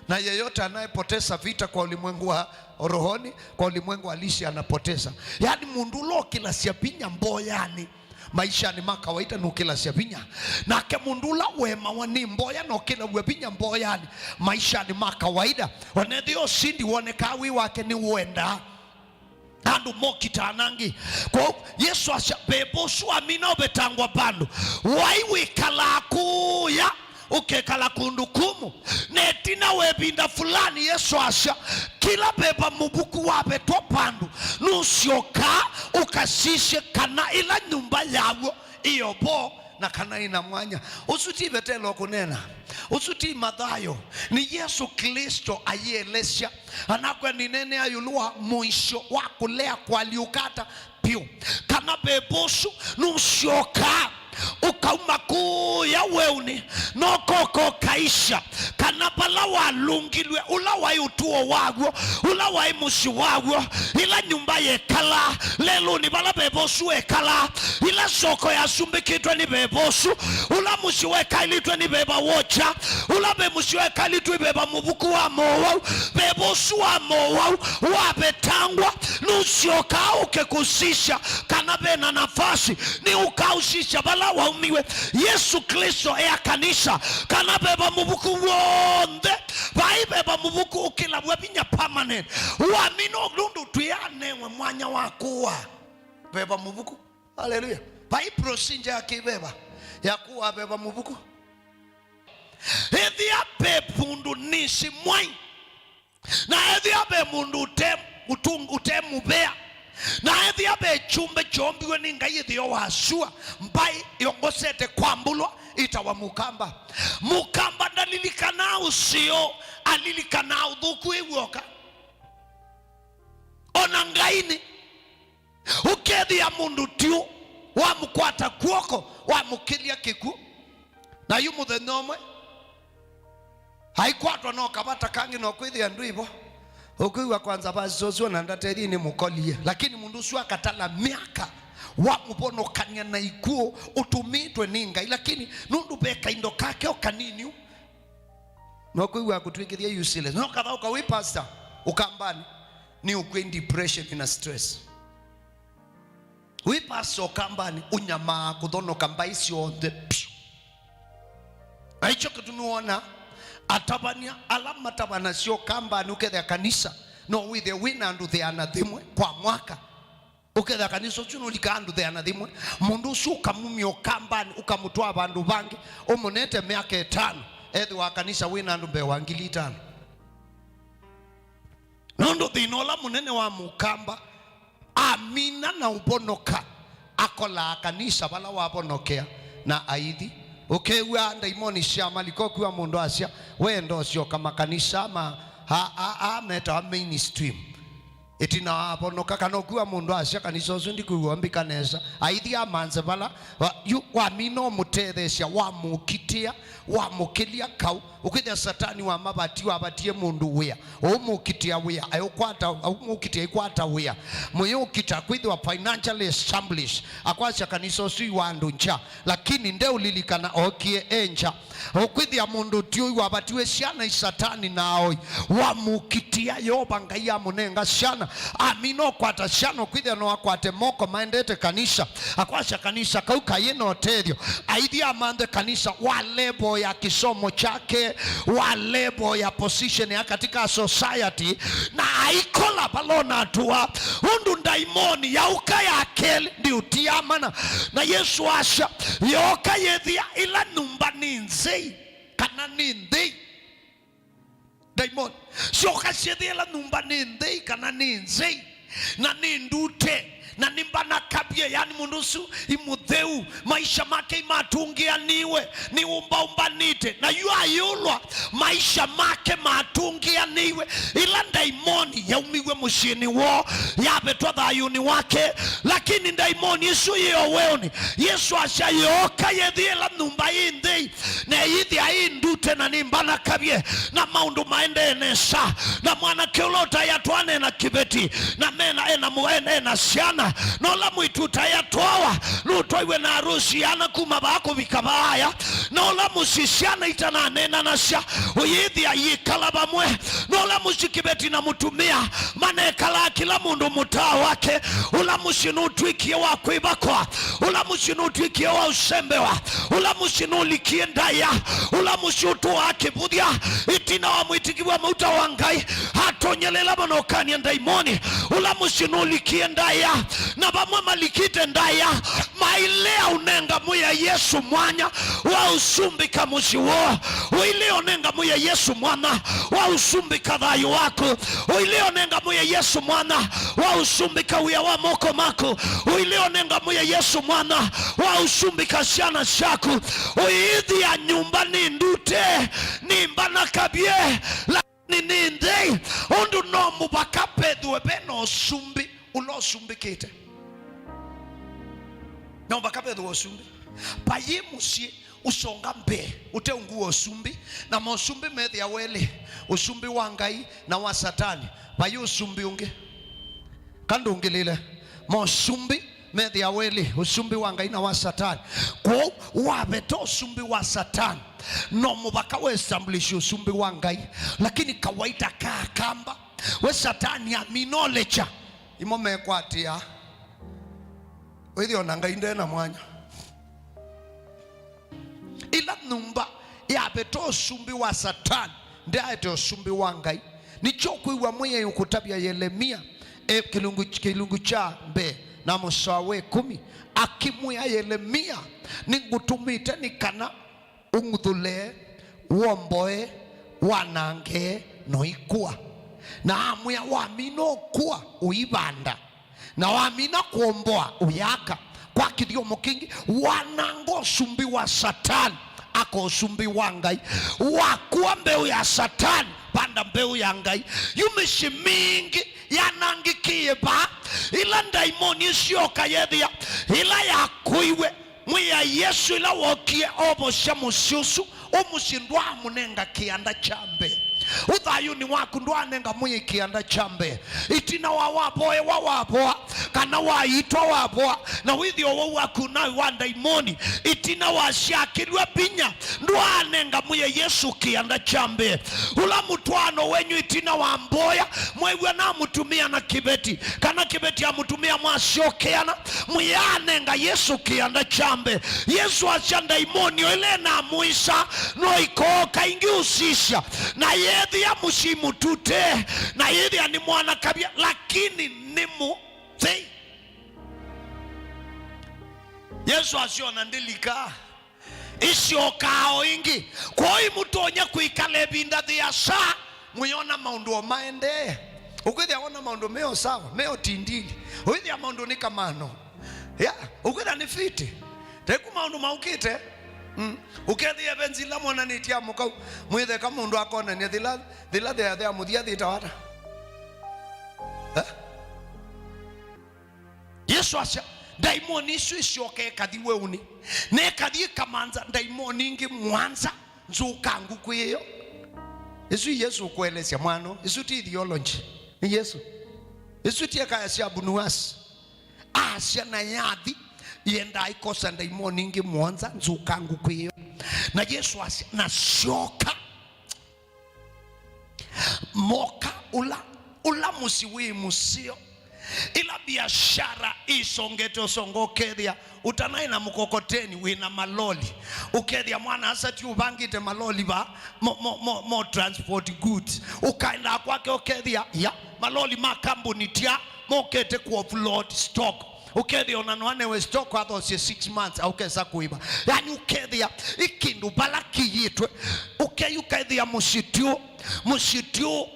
Na yeyote anayepoteza vita kwa ulimwengu wa rohoni, kwa ulimwengu halisi anapoteza. Yaani, mũndũ ũla ũkĩlasya vinya mboyanĩ, maishanĩ ma kawaida nũkĩlasya vinya. Nake mũndũ ũla ũemawa nĩ mboya na ũkĩlaw'a vinya mboyanĩ, maishanĩ ma kawaida, onethĩa ũsindi wonekaa wĩ wake nĩ ũendaa. Andũ mokita anangĩ. Kwoou Yesũ asya, veva ũsu wamina ũvetangwa vandũ. Waĩ wĩkalaa kũũya, ũkekala kũndũ kumũ. Na ĩtina wa ĩvinda fulani, Yesũ asya, kĩla veva mũvuku wavetwa vandũ, nũsyokaa ũkasisye kana ĩla nyũmba yaw'o ĩyo vo na kana ĩna mwanya. Ũsu ti Vetelo kũneena. Ũsu ti Mathayo. Nĩ Yesũ Klĩsto ayĩelesya. Anakwĩa nĩneenea ĩũlũ wa mũisyo wa kũlea kũalyũka ata vyũ. Kana veva ũsu nũsyokaa ũkauma kũũya weũnĩ, na ũkoka ũkaisya, kana vala walũngilw'e, ũla waĩ ũtũo waw'o, ũla waĩ mũsyĩ waw'o, ĩla nyũmba yekalaa, lelũnĩ vala veva ũsu wekalaa, ĩla soko yasumbĩkĩtwe nĩ veva ũsu, ũla mũsyĩ wekaĩlĩtwe nĩ veva wokya, ũla ve mũsyĩ wekaĩlĩtwe nĩ veva mũvuku wa mowau, veva ũsu wa mowau wavetangwa, nũsyokaa ũke kũsisya kana ve na nafasi, nĩ ũkaũsisya vala waumiwe. Yesũ Klĩsto ea kanisa kana veva mũvuku w'onthe, vai veva mũvuku ũkĩlaw'a vinya permanent. Wamina nũndũ twĩanewe mwanya wa kũa veva mũvuku. Haleluya. Vai procedure ya kĩveva ya kũa veva mũvuku. Ethĩa ve mũndũ nĩsĩ mwai, na ethĩa ve mũndũ ũte mũtung-, ũte mũvea, na ethĩa ve kyũmbe kyombiwe nĩ Ngai ĩtheo wa sua, mbaĩ yongosete kwambũlwa ĩtawa mũkamba. Mũkamba ndalilikanaa ũseo, alilikanaa ũthũku wĩ w'oka. Ona Ngainĩ, ũkethĩa mũndũ tiũ wamũkwata kw'oko, wamũkĩlya kĩkw'ũ. Na yu mũthenya ũmwe aikwatwa no kavata kangĩ, no kwĩthĩa ndwĩvo. Ũkwĩw'a kwanza pastor ũsu ona ndatethie nĩmũkolie. Lakini mũndũ ũsu akatala myaka wamũvonokany'a na ikw'ũ ũtũmĩtwe nĩ Ngai. Lakini nũndũ ve kaindo kake o kanini ũu, no kwĩw'a kũtw'ĩkĩthya useless. No kathaũka wĩ pastor ũkambanĩ, nĩ ũkwĩ depression na stress. Wĩ pastor ũkambanĩ, ũnyamaa kũthonoka mbaĩ syonthe vyũ. Na ĩkyo kĩtumi wona atavany'a ala matavanasya ũkambanĩ, ũkethĩa kanisa no wĩthĩe wĩ na andũ theana thĩmwe kwa mwaka. Ũkethĩa kanisa ũsu nũlikaa andũ theana thĩmwe, mũndũ ũsu ũkamumya ũkambanĩ, ũkamũtwaa vandũ vangĩ, ũmũnete myaka ĩtano, ethĩwa kanisa wĩ na andũ mbee wa ngili itano. Nũndũ thĩna ũla mũnene wa mũkamba amina na ũvonoka, akolaa kanisa vala wavonokea na aithi. Ũkew'a ndaimoni sya malika, ũkw'a mũndũ asya, "We ndosyoka makanisa ma a, a, a metawa mainstream." Ĩtina wavonoka, kana ũkw'a mũndũ asya, "Kanisa ũsu ndikwĩw'a mbika nesa." Aithi amanze vala wa, yu wamina ũmũtetheesya, wamũkitĩa, wamũkĩlya kau. Ũkwĩthĩa Satani wa mavati wavatie mũndũ wĩa, ũmũkitĩa wĩa, aũkwata, ũmũkitĩa aikwata wĩa, mũyũkita kwĩthĩwa financially established, akwasya kanisa ũsu ĩ wa andũ ngya, lakini ndeũlilikana ookie e ngya. Ũkwĩthĩa mũndũ tiũi wavatiwe syana i Satani na aoi, wamũkitĩa Yeova Ngai amũnenga syana, amina ũkwata syana, ũkwĩthĩa no akwate moko maendete kanisa, akwasya kanisa kau kayĩ na ũtethyo, aithi amanthe kanisa wa level ya kĩsomo kyake, wa level ya position ya katika society, na aikola vala ũnatũa, ũndũ ndaimoni yaũka ya kelĩ ndiũtiamana. Na Yesũ asya, yooka yĩthĩa ĩla nyũmba nĩ nzei kana nĩ nthei. Ndaimoni syoka syĩthĩa ĩla nyũmba nĩ nthei kana nĩ nzei, na nĩ ndute, Na nĩmbanakavye, yani mũndũ ũsu i mũtheu, maisha make imatũngĩanĩwe, nĩũmbaũmbanĩte. Na yu ayũlwa, maisha make matũngĩanĩiwe. Ĩla ndaimoni yaumiw'e mũsyĩnĩ woo, yavetwa thayũnĩ wake. Lakini ndaimoni ĩsu yĩ o weũnĩ. Yesũ asya yooka yĩthi ĩla nyũmba yĩ nthei, na ĩyĩthĩa ĩ ndute na nĩmbanakavye, na maũndũ maendee nesa, na mwanake ũla ũtaĩ atwaane na kĩveti, na mena, ena, mũ- ena, ena syana, na ũla mwĩĩtu ũtaĩ atwawa, nũtwaiwe na arũsi ana kuma vaa kũvika vaaya, na ũla mũsyĩ syana itananeenanasya, ũyĩthĩa yĩkala vamwe, na ũla mũsyĩ kĩveti na mũtumĩa manekalaa kĩla mũndũ mũtaa wake, ũla mũsyĩ nũtw'ĩkie wa kwĩvakwa, ũla mũsyĩ nũtw'ĩkie wa ũsembewa, ũla mũsyĩ nũlikie ndaĩa, ũla mũsyĩ ũtũaa kĩvũthya. Ĩtina wa mwĩtĩkĩw'a mauta wa Ngai atonyelela manokany'a ndaimoni, ũla mũsyĩ nũlikie ndaĩa, na vamwe malikite ndaĩa, mailea ũnenga Mwĩai Yesũ mwanya wa ũsumbĩka mũsyĩ woo. Ũilea ũnenga Mwĩai Yesũ mwanya wa ũsumbĩka thayũ waku. Ũilea ũnenga Mwĩai Yesũ mwanya wa ũsumbĩka wĩa wa moko maku. Ũilea ũnenga Mwĩai Yesũ mwanya wa ũsumbĩka syana syaku. Ũyĩthĩa nyũmba nĩ ndute, nĩmbanakavye, lakini nĩ nthei, ũndũ no mũvaka vethĩwe ve na ũsumbĩ ũla ũsumbĩkĩte. No mũvaka vethĩwe ũsumbĩ. Vayĩ mũsyĩ ũsonga mbee ũte ungu wa ũsumbĩ, na mosumbĩ methĩawa elĩ, ũsumbĩ wa Ngai na wa Satani. Vayĩ ũsumbĩ ũngĩ. Kandũngĩlĩle, mosumbĩ methĩawa elĩ, ũsumbĩ wa Ngai na wa Satani. Kwoou waveta ũsumbĩ wa Satani, no mũvaka we establish ũsumbĩ wa Ngai. Lakini kawaita ka Akamba, we Satani amina olecha, imo mekwatĩa. Wĩthĩa ona Ngai nde na mwanya. Ĩla nyũmba yaveta ũsumbĩ wa Satani, ndyaete ũsumbĩ wa Ngai. Nĩkyo ũkwĩw'a Mwĩai ũkũtavya Yelemia, e, kĩlungu, kĩlungu kya mbee na mũsoa wa ĩkũmi, akĩmwĩa Yelemia, "Nĩngũtũmĩte nĩ kana ũng'uthũle, womboe, wanange, na ũikũa." Na amwĩa, "Wamina ũkũa, ũivanda." Na wamina kũomboa, ũyaka. Kwa kĩthyomo kĩngĩ, wananga ũsumbĩ wa Satani, aka ũsumbĩ wa Ngai. Wakua mbeũ ya Satani, vanda mbeũ ya Ngai. Yu mĩsyĩ mingĩ yanangĩkĩie vaa, ĩla ndaimoni ĩsyoka yethĩa, ĩla yakũiwe. Mwĩai Yesũ ĩla wookie ovosya mũsyĩ ũsu, ũ mũsyĩ ndwaamũnenga kĩanda kya mbee. Ũthayũnĩ waku ndwaanenga Mwĩai kĩanda kya mbee. Ĩtina wa wavoewa wavoa, kana waitwa wavoa, na wĩthĩa ũwau waku naĩ wa ndaimoni, ĩtina wa syakĩlw'a vinya, ndwaanenga Mwĩai Yesũ kĩanda kya mbee. Ũla mũtwaano wenyu ĩtina wa mboya, mwew'a namũtumĩa na kĩveti, kana kĩveti amũtumĩa mwasyokeana, mũyaanenga Yesũ kĩanda kya mbee. Yesũ asya ndaimoni ĩla ĩnamũĩsa no ĩkooka ĩngĩ ũsisya, na yethĩa mũsyĩ mũtute, na yĩthĩa nĩ mwanakavya, lakini nĩ mũthei. Yesũ asya ona ndĩlika, ĩsyokaa o ĩngĩ. Kwoou mũtonya kwĩkala ĩvinda yĩasa mũyona maũndũ o maendee. Ũkwĩthĩa wona maũndũ me o sawa, me o tindili. Ũkwĩthĩa maũndũ nĩ kamano. Ya, ũkwĩthĩa nĩ fiti. Teku maũndũ maũkĩte. Mm. Ũkethĩa events ila monanĩtye amũkau, mwĩtheka mũndũ akonania thila, thila thea, thea mũthia thĩtawa ata? Eh? Yesũ asya, ndaimoni isu isyoka ĩkathi weũnĩ, na ĩkathi ĩkamanza ndaimoni ingĩ mũonza nzũkangu kwĩ ĩyo. Ĩsu Yesũ ũkũelesya mwano, ĩsu ti theology, nĩ Yesũ. Ĩsu ti ekaya sya Abu Nuwas. Asya na yathi, yendaa ĩkosa ndaimoni ingĩ mũonza nzũkangu kwĩ ĩyo. Na Yesũ asya, na syoka. Moka ũla, ũla mũsyĩ wĩ mũseo, ĩla biashara ĩsongete ũsongo, ũkethĩa ũtanaĩ na mũkokoteni, wĩ na maloli, ũkethĩa mwana-a-asa ti ũvangĩte maloli va mo, mo, mo, mo transport goods, ũkaendaa kwake ũkethĩa ya maloli ma kambuni tya mokete ku offload stock. Ũkethĩa ona no anewe stock athosye six months aũkesa kũĩva. Yani ũkethĩa ĩ kĩndũ vala kĩyĩtwe. Ũkei ũkethĩa mũsyĩ ti ũ, mũsyĩ ti ũ,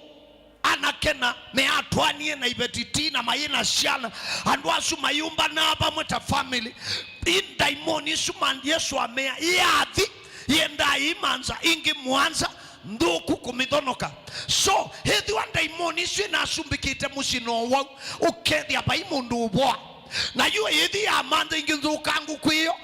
Anake na meatwanie na iveti ti na mayĩ na syana, andũ asu mayũmbanaa vamwe ta family. Ĩ ndaimoni isu, man, Yesũ amea, yathi yendaa imanza ingĩ mũanza nthũku kũmĩthonoka. So, ethĩwa ndaimoni isu inasumbĩkĩte mũsyĩ no wau, ũkethĩa vai mũndũ ũvoa. Na yu ĩthi yamanza ingĩ nthũkangu kwĩyo,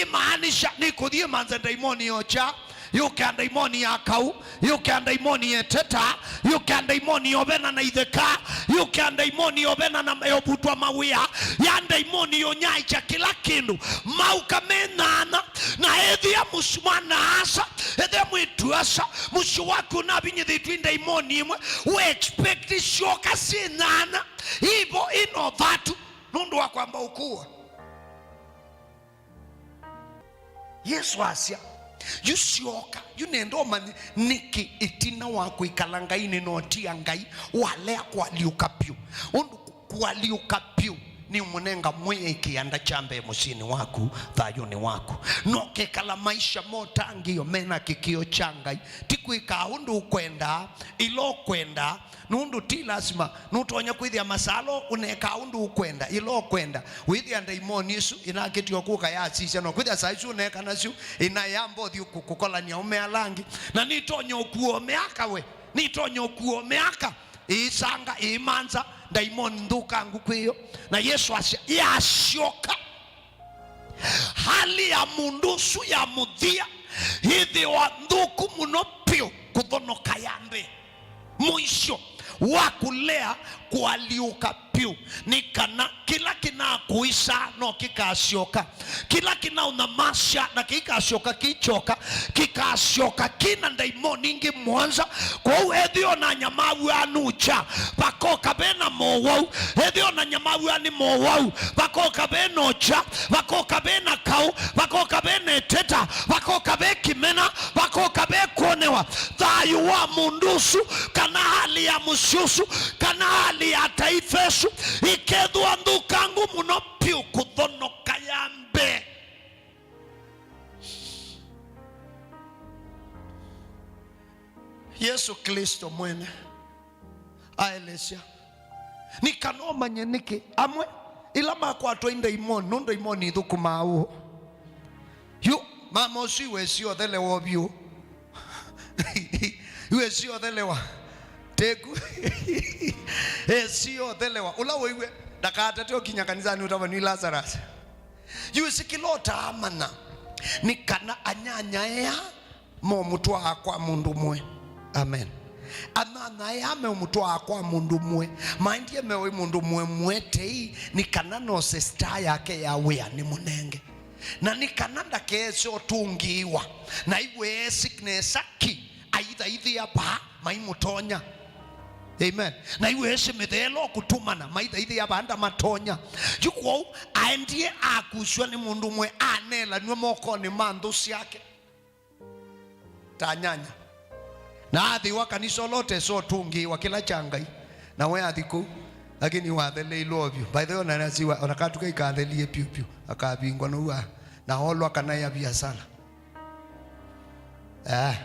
imaanisha nĩkũthi ĩmanza ndaimoni yokya, yũkĩa ndaimoni ya kau, yũkĩa ndaimoni ya ĩteta, yũkĩa ndaimoni yovena na itheka, yũkĩa ndaimoni yovena na yovutwa mawĩa, ya ndaimoni yũnyaĩkya kĩla kĩndũ. Mauka menana, na ethĩa mũs-, mwana-asa, ethĩa mwĩtu-asa, mũsyĩ waku ũnavinyĩthĩtw'e ndaimoni imwe, we expect syoka syĩ nyana, ivo ino vatu, nũndũ wa kwamba ũkũa. Yesũ asya, yu syoka, yu nenda ũmanye nĩkĩ ĩtina wa kwĩkala Ngainĩ na ũtia Ngai walea kũalyũka vyũ. Ũndũ kũalyũka vyũ nĩ ũmũnenga Mwĩai kĩanda kya mbee mũsyĩnĩ waku, thayũnĩ waku. Na ũkekala maisha motangĩĩo mena kĩkĩo kya Ngai, ti kwĩkaa ũndũ ũkwendaa, ĩla ũkwendaa, nũndũ ti lasima nũtonya kwĩthĩa masalo ũnekaa ũndũ ũkwenda, ĩla ũkwenda. Wĩthĩa ndaimoni ĩsu ĩnakĩtie o kũka yasisya, no kwĩthĩa saa isu ũneka nasyo ĩna yamba ũthi kũ-, kũkolany'a aũme ala angĩ. Na nĩtonya ũkua ũmeaka we, nĩtonya ũkua ũmeaka, ĩisanga, ĩimanza, ndaimoni nthũkangu kwĩyo. Na Yesũ asya, yasyoka. Hali ya mũndũ ũsu ya mũthia yĩthĩwa nthũku mũno vyũ kũthonoka ya mbee. Mũisyo wa kũlea kũalyũka vyũ nĩ kana kĩla kĩnakũĩsaa no kĩkasyoka. Kĩla kĩnaũnyamasya na kĩikasyoka kĩikyoka, kĩkasyoka kĩna ndaimoni ingĩ mũonza. Kwoou ethĩwa ũnanyamaw'a nũkya, vakoka ve na mowau. Ethĩwa ũnanyamaw'a nĩ mowau, vakoka ve na ũkya, vakoka ve na kaũ, vakoka ve na ĩteta, vakoka ve kĩmena, vakoka ve kwonew'a. Thayũ wa mũndũ ũsu, kana hali ya mũsyĩ ũsu, kana hali ya taifa ĩsu, ĩkethĩwa nthũkangu mũno vyũ kũthonoka ya mbee. Yesũ Klĩsto mwene aelesya, nĩ kana ũmanye nĩkĩ amwe ĩla makwatwa nĩ ndaimoni, nũndũ ndaimoni ithũkũmaa ũũ. Yu mama ũsu iwesi ũthelewa vyũ. Iwesi ũthelewa. Teku. Esi ũthelewa. Ũla ũiwe ndakatate ũkinya kanisanĩ ũtavanw'e Lazarus. Yu ĩsĩ kĩla ũtaamanya nĩ kana anyanyaea meũmũtwaa kwa mũndũ ũmwe. Amen. Anyanyaea meũmũtwaa kwa mũndũ ũmwe. Maendie meũĩ mũndũ ũmwe mwe tei nĩ kana nose star yake ya wĩa nĩ mũnenge. Na nĩ kana ndakese ũtũngĩĩwa. Na iwe esi nesa ki aithaithĩa vaa maimũtonya. Amen. Na iwe esi mĩtheelo kũtũmana maithaithĩa vaa ndamatonya. Yu kwoou aendie akusw'a nĩ mũndũ ũmwe aneelanw'a mokonĩ ma nthũ syake. Ta nyanya. Na athĩwa kanisa ũla ũtesa ũtũngĩĩwa kĩla kya Ngai. Na we athi kũu. Lakini watheleilwe o vyũ. By the way, ona nasiwa, ona katuka ikathelie piu piu. Akavingwa nũu a. Na olwa kana ya biasala. Eh.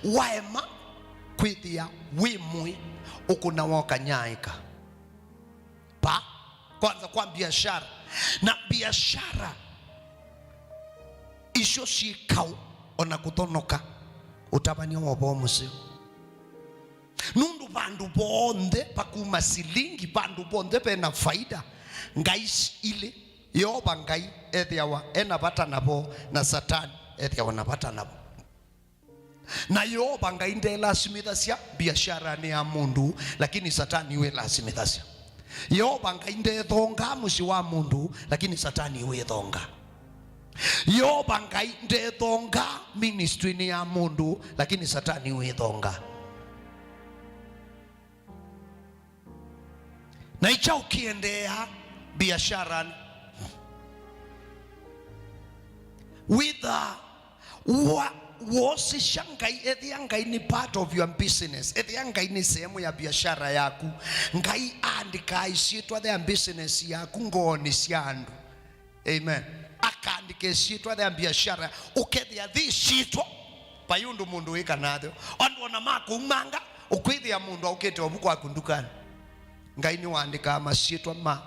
Waema kwĩthĩa wĩ mũĩ ũkũnawa ũkanyaĩka. Pa, kwanza kwa biashara. Na biashara icio syĩ kaũ ona kũthonoka ũtavany'a wa ũvoo mũseo. Nũndũ vandũ vonthe vakuma silingi, vandũ vonthe vena faida, ngai ilĩ, Yeova Ngai ethĩawa ena vata navo, na Satani ethĩawa na vata navo. Na Yeova Ngai ndelasimĩthasya biasharanĩ ya mũndũ, lakini Satani wĩlasimĩthasya. Yeova Ngai ndethongaa mũsyĩ wa mũndũ, lakini Satani wĩthongaa. Yeova Ngai ndethongaa ministry-nĩ ya mũndũ, lakini Satani wĩthongaa. Na ikya ũkĩendeea biasharanĩ, wĩtha wa, woosĩsya Ngai, ethĩa Ngai nĩ part of your business, ethĩa Ngai nĩ sehemu ya biashara yaku. Ngai aandĩkaa ĩsyĩtwa ya business yaku ngoonĩ sya andũ. Amen. Akaandĩka ĩsyĩtwa ya biashara, ũkethĩa thi ĩsyĩtwa Vai ũndũ mũndũ wĩka nathyo. Andũ ona makuumanga, ũkwĩthĩa mũndũ aũkĩte ovu kwaku ndukanĩ. Ngai nĩwaandĩkaa masyĩtwa ma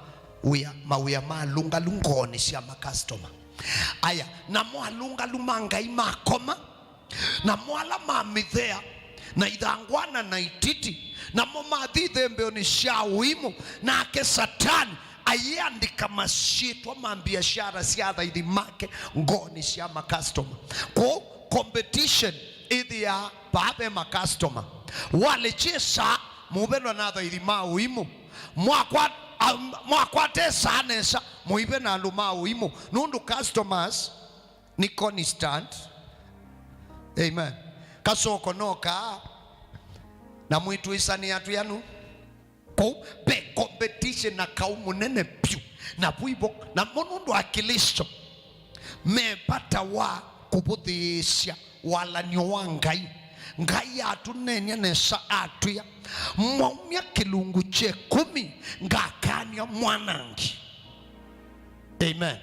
wĩa, mawĩa ma alũngalu ngoonĩ sya makastoma. Aya, namo alũngalu ma Ngai makoma, namo ala ma mĩthea, na ithangwana na ititi, namo mathi ithembeonĩ sya ũimũ, nake Satani ayĩandĩka masyĩtwa ma mbiasyara sya athaithi make ngoonĩ sya makastoma. Kwoou competition ĩthĩaa vaa ve makastoma. Walĩkyĩsaa mũvenwa na athaithi ma ũimũ. Mwakwa-, am-, mwakwata ĩsaa nesa mũive na andũ ma ũimũ. Nũndũ customers nĩ constant. Amen. Kasoko no kaa, na mwĩtwĩsanĩa twĩanu. Kũu ve competition na kaũ mũnene vyũ. Na vu ivo, namo nũndũ Aklĩsto me vata wa kũvũthĩĩsya walany'o wa Ngai. Ngai atũneenya nesa atwĩa, "Mwaumya kĩlungu kya ĩkũmi, ngakany'a mwanangi." Amen.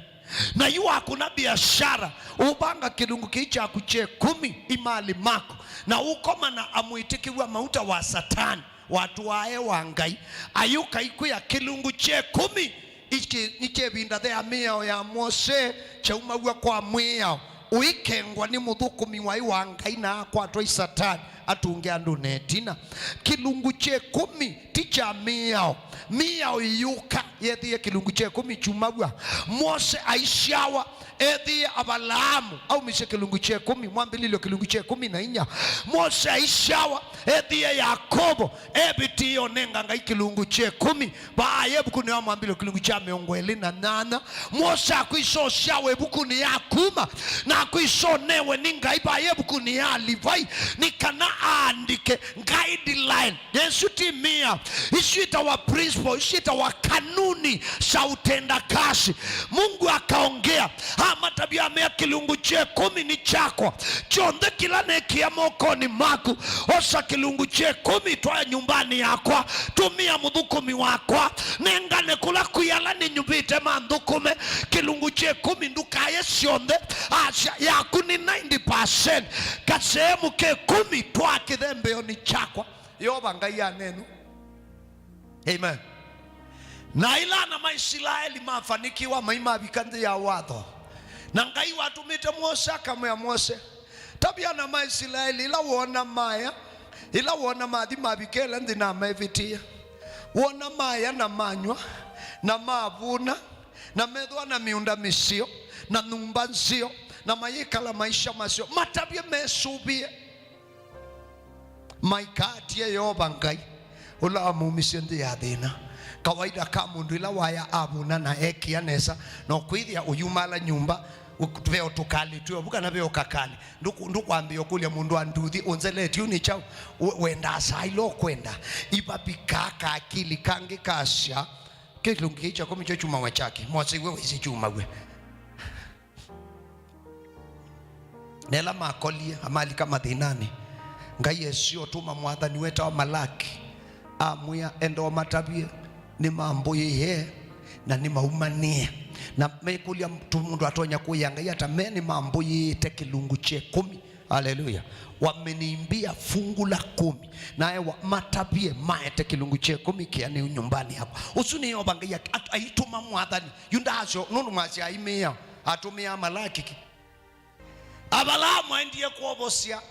Na yu wakũna biashara, ũvanga kĩlungu kĩĩ kyaku kya ĩkũmi imalĩ maku, na ũkomana amwĩtĩkĩw'a mauta wa Satani, watũae wa Ngai, ayũka ikwĩa kĩlungu kya ĩkũmi. Iki nĩ kĩvinda thea mĩao ya Mose kyaumaw'a kwa mwĩao, ũikengwa nĩ mũthũkũmi waĩ wa Ngai na akwatwa i Satani, atũnge andũ na ĩtina. Kĩlungu kya ĩkũmi ti kya mĩao. Mĩao ĩyũka yethĩe kĩlungu kya ĩkũmi kyumaw'a. Mose aisyawa, ethĩe Avalaamu aumisye kĩlungu kya ĩkũmi, Mwambĩlĩlyo kĩlungu kya ĩkũmi na inya. Mose aisyawa, ethĩe Yakovo, evĩtĩe ũnenga Ngai kĩlungu kya ĩkũmi. Vaa ĩvukunĩ ya Mwambĩlĩlyo kĩlungu kya mĩongo ĩlĩ na nyanya. Mose akwĩsa ũsyawa ĩvukunĩ ya Kuma, na akwĩsa ũnewe nĩ Ngai vaa ĩvukunĩ ya Livai, nĩ kana aandĩke guideline. Yesu ti mia. Isu itawa principle, isu itawa kanuni za utendakazi. Mungu akaongea, amatavya amea, kĩlungu kya ĩkũmi nĩ kyakwa. Kyonthe kĩla nekĩa mokonĩ maku, osa kĩlungu kya ĩkũmi, twaya nyumbani yakwa, tũmĩa mũthũkũmi wakwa, nengane kũla kwĩ ala nĩnyuvĩte manthũkũme. Kĩlungu kya ĩkũmi ndũkaye syonthe, asya yaku nĩ ninety percent. Kaseemu ke ĩkũmi twaa kĩthembeonĩ kyakwa. Yeova Ngai anenwa. Amen. Na ĩla ana ma Isilaeli mafanikiwa, mai mavika nthĩ ya watho, na Ngai watũmĩte Mose akamwĩa Mose, "Tavya ana ma Isilaeli, ĩla woona maya, ĩla woona mathi mavika ĩla nthĩ namevĩtĩĩa, woona maya na manyw'a, na mavuna, na methĩwa na mĩũnda mĩseo, na nyũmba nzeo, na mayĩkala maisha maseo, matavye mesũvĩe." Maikaatĩe Yeova Ngai, ũla wamumisye nthĩ ya thĩna. Kawaida ka mũndũ ĩla waya avuna na ekĩa nesa, no kwĩthĩa ũyumala nyũmba, ũ-, ve o tũkalĩ twĩ ovu kana ve o kakalĩ. Ndũkũ-, ndũkwambĩĩa ũkũlya mũndũ wa nduthi, "Ũnzeletie ũu nĩ kyaũ?" We-, wendaa saa ila ũkwenda. Ivavikaa kaakili kangĩ kasya, "Kĩlungu kĩĩ kya ĩkũmi kyo kyumawe kyake, Mose iwe wĩsĩ kyumawe." Na ĩla makolie, amalika mathĩnanĩ, Ngai esĩ ũtũma mwathani wetawa Malaki, amwĩa, "Enda ũmatavye, nĩmambũĩe na nĩmaumanĩe." Na mekũlya, tu mũndũ atonya kũĩa Ngai ata, me nĩmambũĩĩte kĩlungu kya ĩkũmi. Haleluya. Wameniimbia fungu la kumi. Naye wa-, matavye maete kĩlungu kya ĩkũmi kĩanĩu nyũmbanĩ yakwa. Ũsu nĩ Yeova Ngai ak-, at-, aitũma mwathani. Yu ndaasyo, nũndũ mwasya aimĩĩa, atũmĩa Malaki kĩ? Avalaamu aendie kwovosya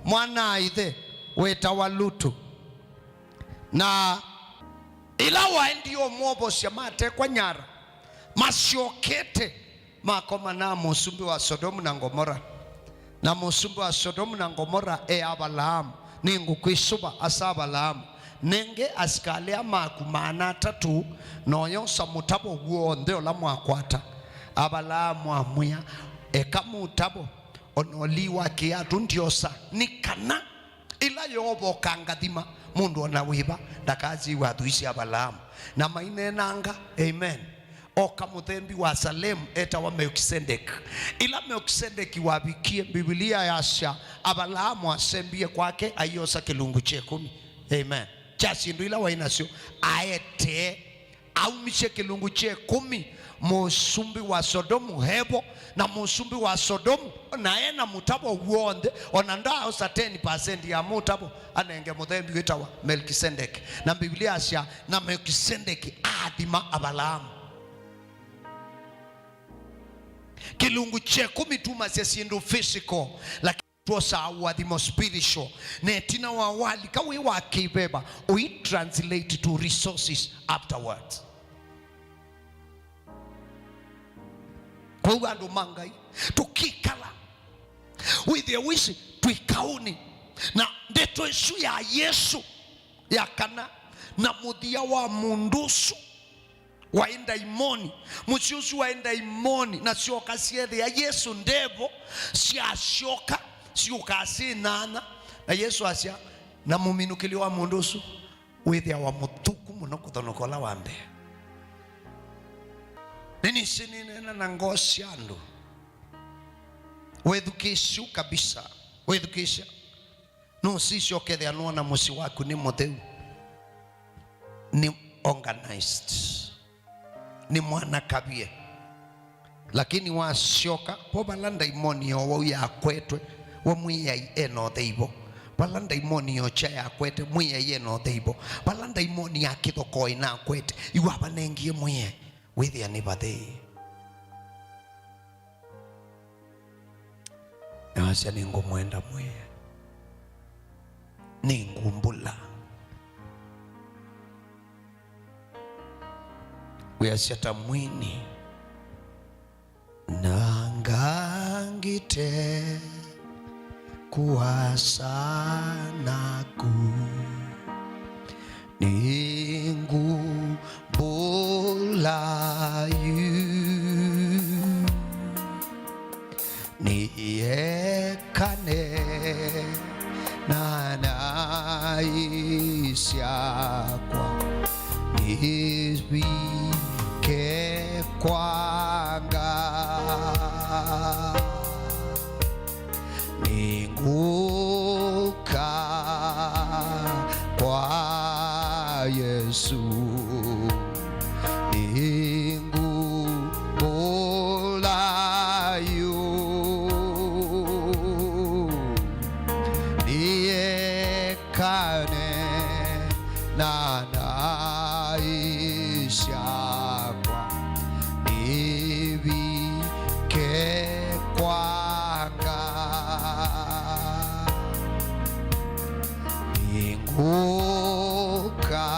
mwana-a-ĩthe wĩtawa Lutu. Na ĩla waendie ũmwovosya, matekwa nyara, masyokete, makomana na mũsumbĩ wa Sodomu na Ngomora. Na mũsumbĩ wa Sodomu na Ngomora e Avalaamu, "Nĩngũkwĩsũva, asa Avalaamu, nenge asikalĩ aa maku maana atatũ, na ũyosa mũtavo w'onthe ũla mwakwata." Avalaamu amwĩa, "Eka mũtavo, o na ũlii wa kĩatũ ndyosa, nĩ kana ĩla Yeova ũkangathima, mũndũ o na wĩva ndakasyĩw'a athũisye Avalaamu." Na maineenanga, amen. Oka mũthembi wa Salemu etawa Melkisedeki. Ĩla Melkisedeki wavikie, Mbivilia yasya Avalaamu asembie kwake, aiosa kĩlungu kya ĩkũmi. Amen. Kya syĩndũ ila waĩ nasyo, aetee, aumisye kĩlungu kya ĩkũmi, Mũsumbĩ wa Sodomu evo, na mũsumbĩ wa Sodomu na e na mũtavo w'onthe, ona ndaaosa ten percent ya mũtavo anenge mũthembi wĩtawa Melkisedeki. Na Biblia yasya, na Melkisedeki aathima Avalaamu. Kĩlungu kya ĩkũmi tumasya syĩndũ physical, lakini twosaa ũathimo spiritual. Na ĩtina wa walika wĩ wa kĩveva, ũi translate to resources afterwards. Kwoou andũ ma Ngai, tũkĩkala wĩthĩe wĩsĩ twĩ kaũnĩ na ndeto ĩsu ya Yesũ ya kana, na mũthia wa mũndũ ũsu waĩ ndaimoni, mũsyĩ ũsu waĩ ndaimoni, na syoka syeethĩa Yesũ ndevo, syasyoka syũkaa syĩ nyanya, na Yesũ asya, na mũminũkĩlyo wa mũndũ ũsu wĩthĩawa mũthũku mũno kũthonoka ũla wa mbee. Nĩnĩsĩ nĩneena na ngoo sya andũ. Wĩthukĩĩsye ũ kabisa. Wĩthukĩĩsya. Nũsisya ũkethĩa nũona mũsyĩ waku nĩ mũtheu, nĩ organized, nĩ mwanakavye. Lakini wasyoka vo vala ndaimoni yo wau yakwetwe, we Mwĩai e na ũthei vo. Vala ndaimoni yo kya yakwete, Mwĩai e na ũthei vo. Vala ndaimoni ya kĩthokoo ĩnakwete, yu avanengie Mwĩai, wĩthĩa nĩ vathei. Na asya, "Nĩngũmwenda Mwĩai, nĩngũmbũla." Wĩasya ta mwini, "Nanga ngite kũasa naku, nĩngũmbũla yu, nĩekane na naĩ syakwa, nĩvike kwanga." Nĩngũka kwa Yesũ, nĩngũmbũla yu, nĩekane na naĩ syakwa, nĩvike kwanga. Nĩngũka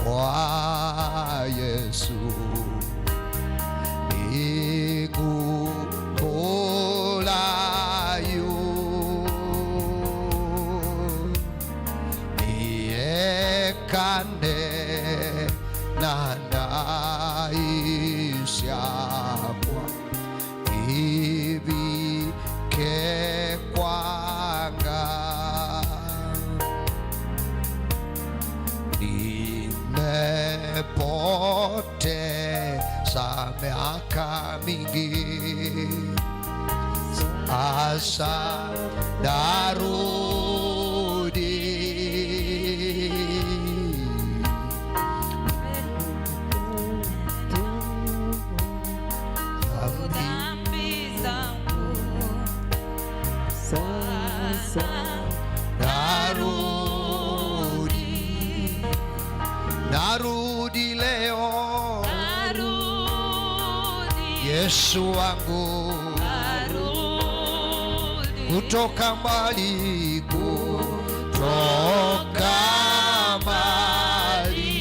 kwa Yesũ, nĩngũmbũla yu, nĩekane na naĩ syakwa, nĩvike kwanga. Nimepoteza miaka mingi, sasa narudi. Dhambi zangu sasa narudi, narudi leo. Narudi. Yesu wangu. Narudi. Kutoka mbali, kutoka mbali.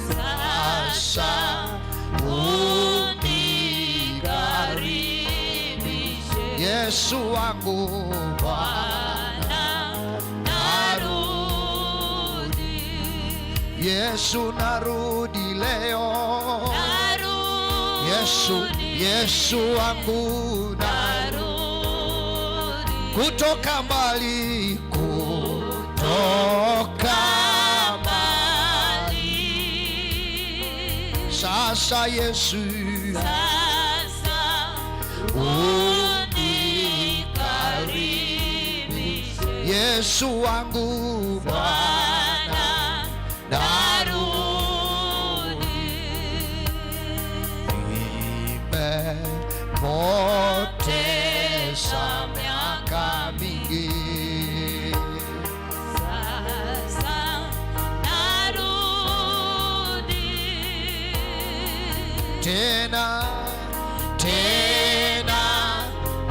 Sasa unikaribishe. Yesu wangu. Bwana, narudi. Yesu, narudi leo. Narudi. Yesu, Yesu wangu, narudi. Kutoka mbali, kutoka mbali. Sasa Yesu. Sasa unikaribishe. Yesu wangu. Bwana, narudi. Tesa miaka mingi. Sasa narudi. Tena, tena,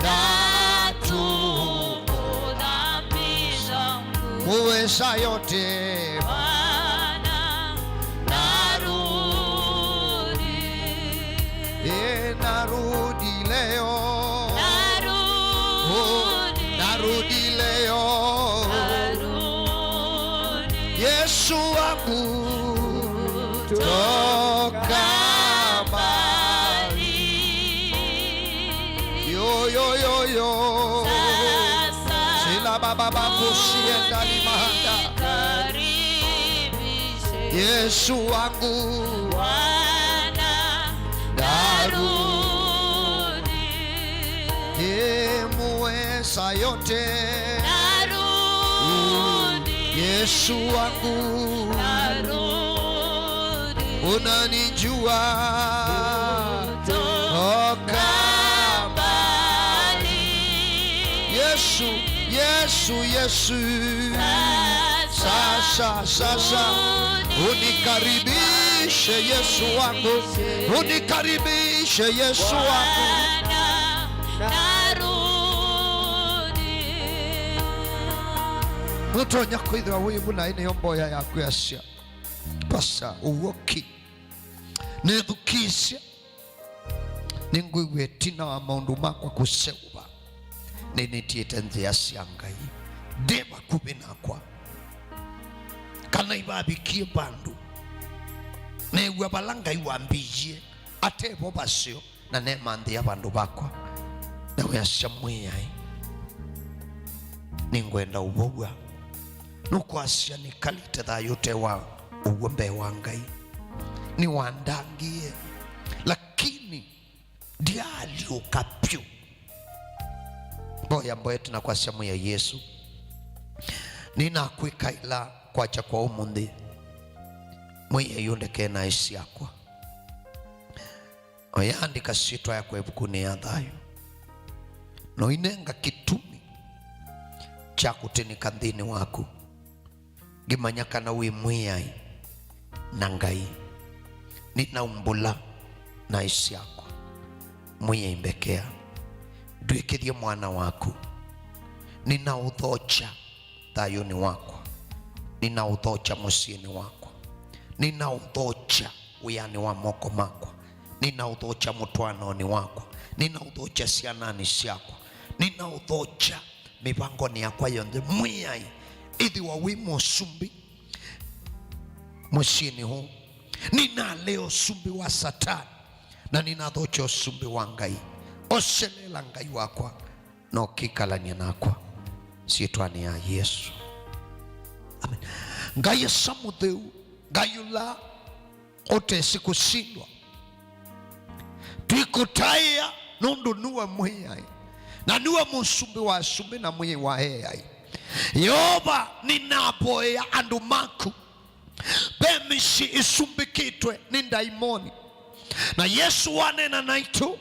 natubu dhambi zangu. Muweza yote. Bwana, narudi. E, narudi leo. Narudi. Oh, narudi leo. Narudi. Yesu wangu, toka mbali. Yo, yo, yo, yo. Sasa. Sila baba babu sienda limahanda. Unikaribishe. Yesu wangu. Bwana, narudi. Ye muweza yote. Narudi. Yesu wangu. Narudi. Unanijua. Toka mbali. Yesu, Yesu, Yesu. Sasa, sasa. Unikaribishe Yesu wangu. Unikaribishe Yesu wangu. Bwana, narudi. Nũtonya kwĩthĩwa wĩ vu na ĩnĩyo mboya yaku yasya, Pastor, ũw'o ki? Nĩthukĩĩsye. Nĩngwĩw'a ĩtina wa maũndũ makwa kũseũva. Nĩnĩtiĩte nzĩa sya Ngai. Ndĩ vakuvĩ nakwa. Kana ivavikie vandũ. Neew'a vala Ngai wambĩie. Ate vo vaseo. Na nemanthĩa vandũ vakwa. Na weasya, Mwĩai, nĩngwenda ũvow'a. Nũkwasya nĩkalĩte thayũ ũte wa ũw'o mbee wa Ngai. Nĩwandangĩe, lakini ndyaalyũka vyũ. Mboya mboete na kwasya, Mwĩai Yesũ, nĩnakwĩkaĩla kwakya kwa ũmũnthĩ. Mwĩai ũndekee naĩ syakwa. Ũyaandĩka syĩtwa yakwa ĩvukunĩ ya thayũ, na ũinenga kĩtumi kya kũtĩnĩka nthĩnĩ waku, ngĩmanya kana wĩ Mwĩai na Ngai. Nĩnaumbũla naĩ syakwa, Mwĩai mbekea, ndw'ĩkĩthye mwana waku. Nĩnaũthokya thayũnĩ wakwa. Nĩnaũthokya mũsyĩnĩ wakwa. Nĩnaũthokya wĩanĩ wa moko makwa. Nĩnaũthokya mũtwaanonĩ wakwa. Nĩnaũthokya syananĩ syakwa. Nĩnaũthokya mĩvangonĩ yakwa yonthe. Mwĩai, ĩthĩwa wĩ mũsumbĩ mũsyĩnĩ ũũ. Nĩnalea ũsumbĩ wa Satani, na nĩnathokya ũsumbĩ wa Ngai. Oseleela Ngai wakwa. Na ũkĩkalany'a nakwa syĩtwanĩ ya Yesũ. Amen. Ngai Asa mũtheu, Ngai ũla ũtesĩ kũsindwa, twĩkũtaĩa nũndũ nĩwe Mwĩai, na nĩwe Mũsumbĩ wa asumbĩ na Mwĩai wa eai. Yeova, nĩnavoya andũ maku. Ve mĩsyĩ ĩsumbĩkĩtwe nĩ ndaimoni. Na Yesũ waneena naitũ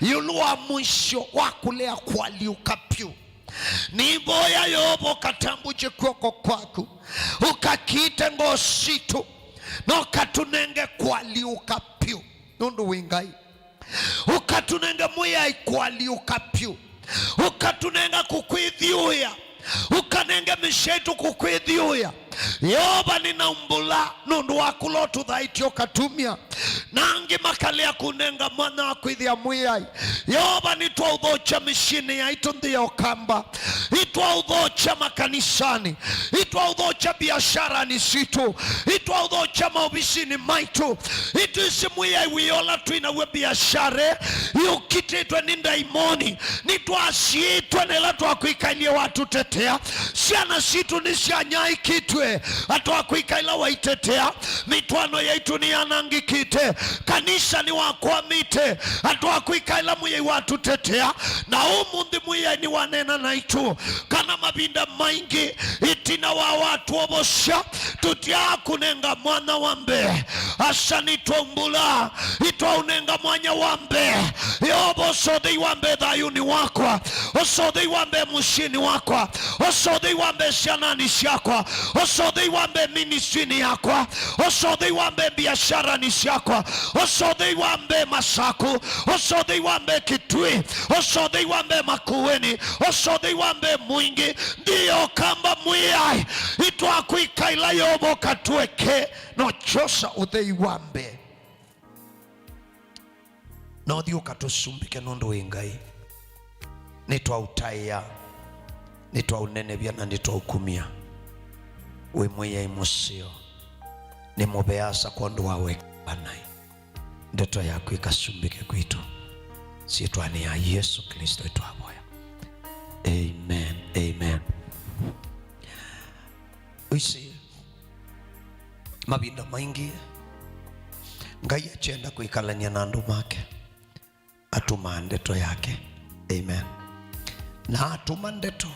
ĩũlũ wa mũisyo wa kũlea kũalyũka vyũ. Nĩvoya Yeova ũkatambũkye kw'oko kwaku, ũkakite ngoo sitũ, na ũkatũnenge kũalyũka vyũ, nũndũ wĩ Ngai. Ũkatũnenge Mwĩai kũalyũka vyũ. Ũkatũnenga kũkwĩthyũĩa. Ũkanenge mĩsyĩ yaitũ kũkwĩthyũĩa. Yeova, nĩnaumbũla nũndũ wa kũla ũtũthaĩtye ũkatumya. Na angĩ makalea kũnenga mwanya wa kwĩthĩa Mwĩai. Yeova, nĩtwaũthokya mĩsyĩnĩ yaitũ nthĩ ya Ũkamba. Nĩtwaũthokya makanisanĩ. Nĩtwaũthokya biasharanĩ sitũ. Nĩtwaũthokya maovisinĩ maitũ. Nĩtwĩsĩ Mwĩai wĩa ũla twĩ naw'o biashara ĩĩ yũkitĩtwe nĩ ndaimoni. Nĩtwasyĩtwe na ĩla twakwĩkaĩlye watũtetea. Syana sitũ nĩsyanyaĩĩkĩtw'e na twakwĩkaĩla waitetea. Mĩtwaano yaitũ nĩyanangĩkĩte. Kanisa nĩwakwamĩte na twakwĩkaĩla Mwĩai watũtetea. Na ũmũnthĩ Mwĩai nĩwaneena naitũ kana mavinda maingĩ ĩtina wa watwovosya, tũtyaa kũnenga mwanya wa mbee. Asha, nĩtwaumbũla, nĩtwaũnenga mwanya wa mbee. Yeova, ũsũthĩi wa mbee thayũnĩ wakwa, ũsũthĩi wa mbee mũsyĩnĩ wakwa, ũsũthĩi wa mbee syananĩ syakwa, ũsũthĩi wa mbee ministry-nĩ yakwa, ũsũthĩi wa mbee biasharani syakwa, ũsũthĩi wa mbee Masaku, ũsũthĩi wa mbee Kitui, ũsũthĩi wa mbee Makueni, ũsũthĩi wa mbee Mwingi. Ndio kamba Mwĩai, nĩtwakwĩka ĩla Yeova ũkatweke. Nokyosa ũthei wa mbee. Na ũthi ũkatũsumbĩke nũndũ wĩ Ngai. Nĩtwaũtaĩa, nĩtwaũnenevya na nĩtwaũkumya. Wĩ Mwĩai mũseo, nĩ mũvea asa kwondũ wa weka wa naĩ. Ndeto yaku ĩkasumbĩke kwitũ. Syĩtwanĩ ya Yesũ Klĩsto nĩtwavoya. Amen. Amen. Wĩsĩ, mavinda maingĩ Ngai akyenda kwĩkalany'a na andũ make, atumaa ndeto yake. Amen. Na atũma ndeto,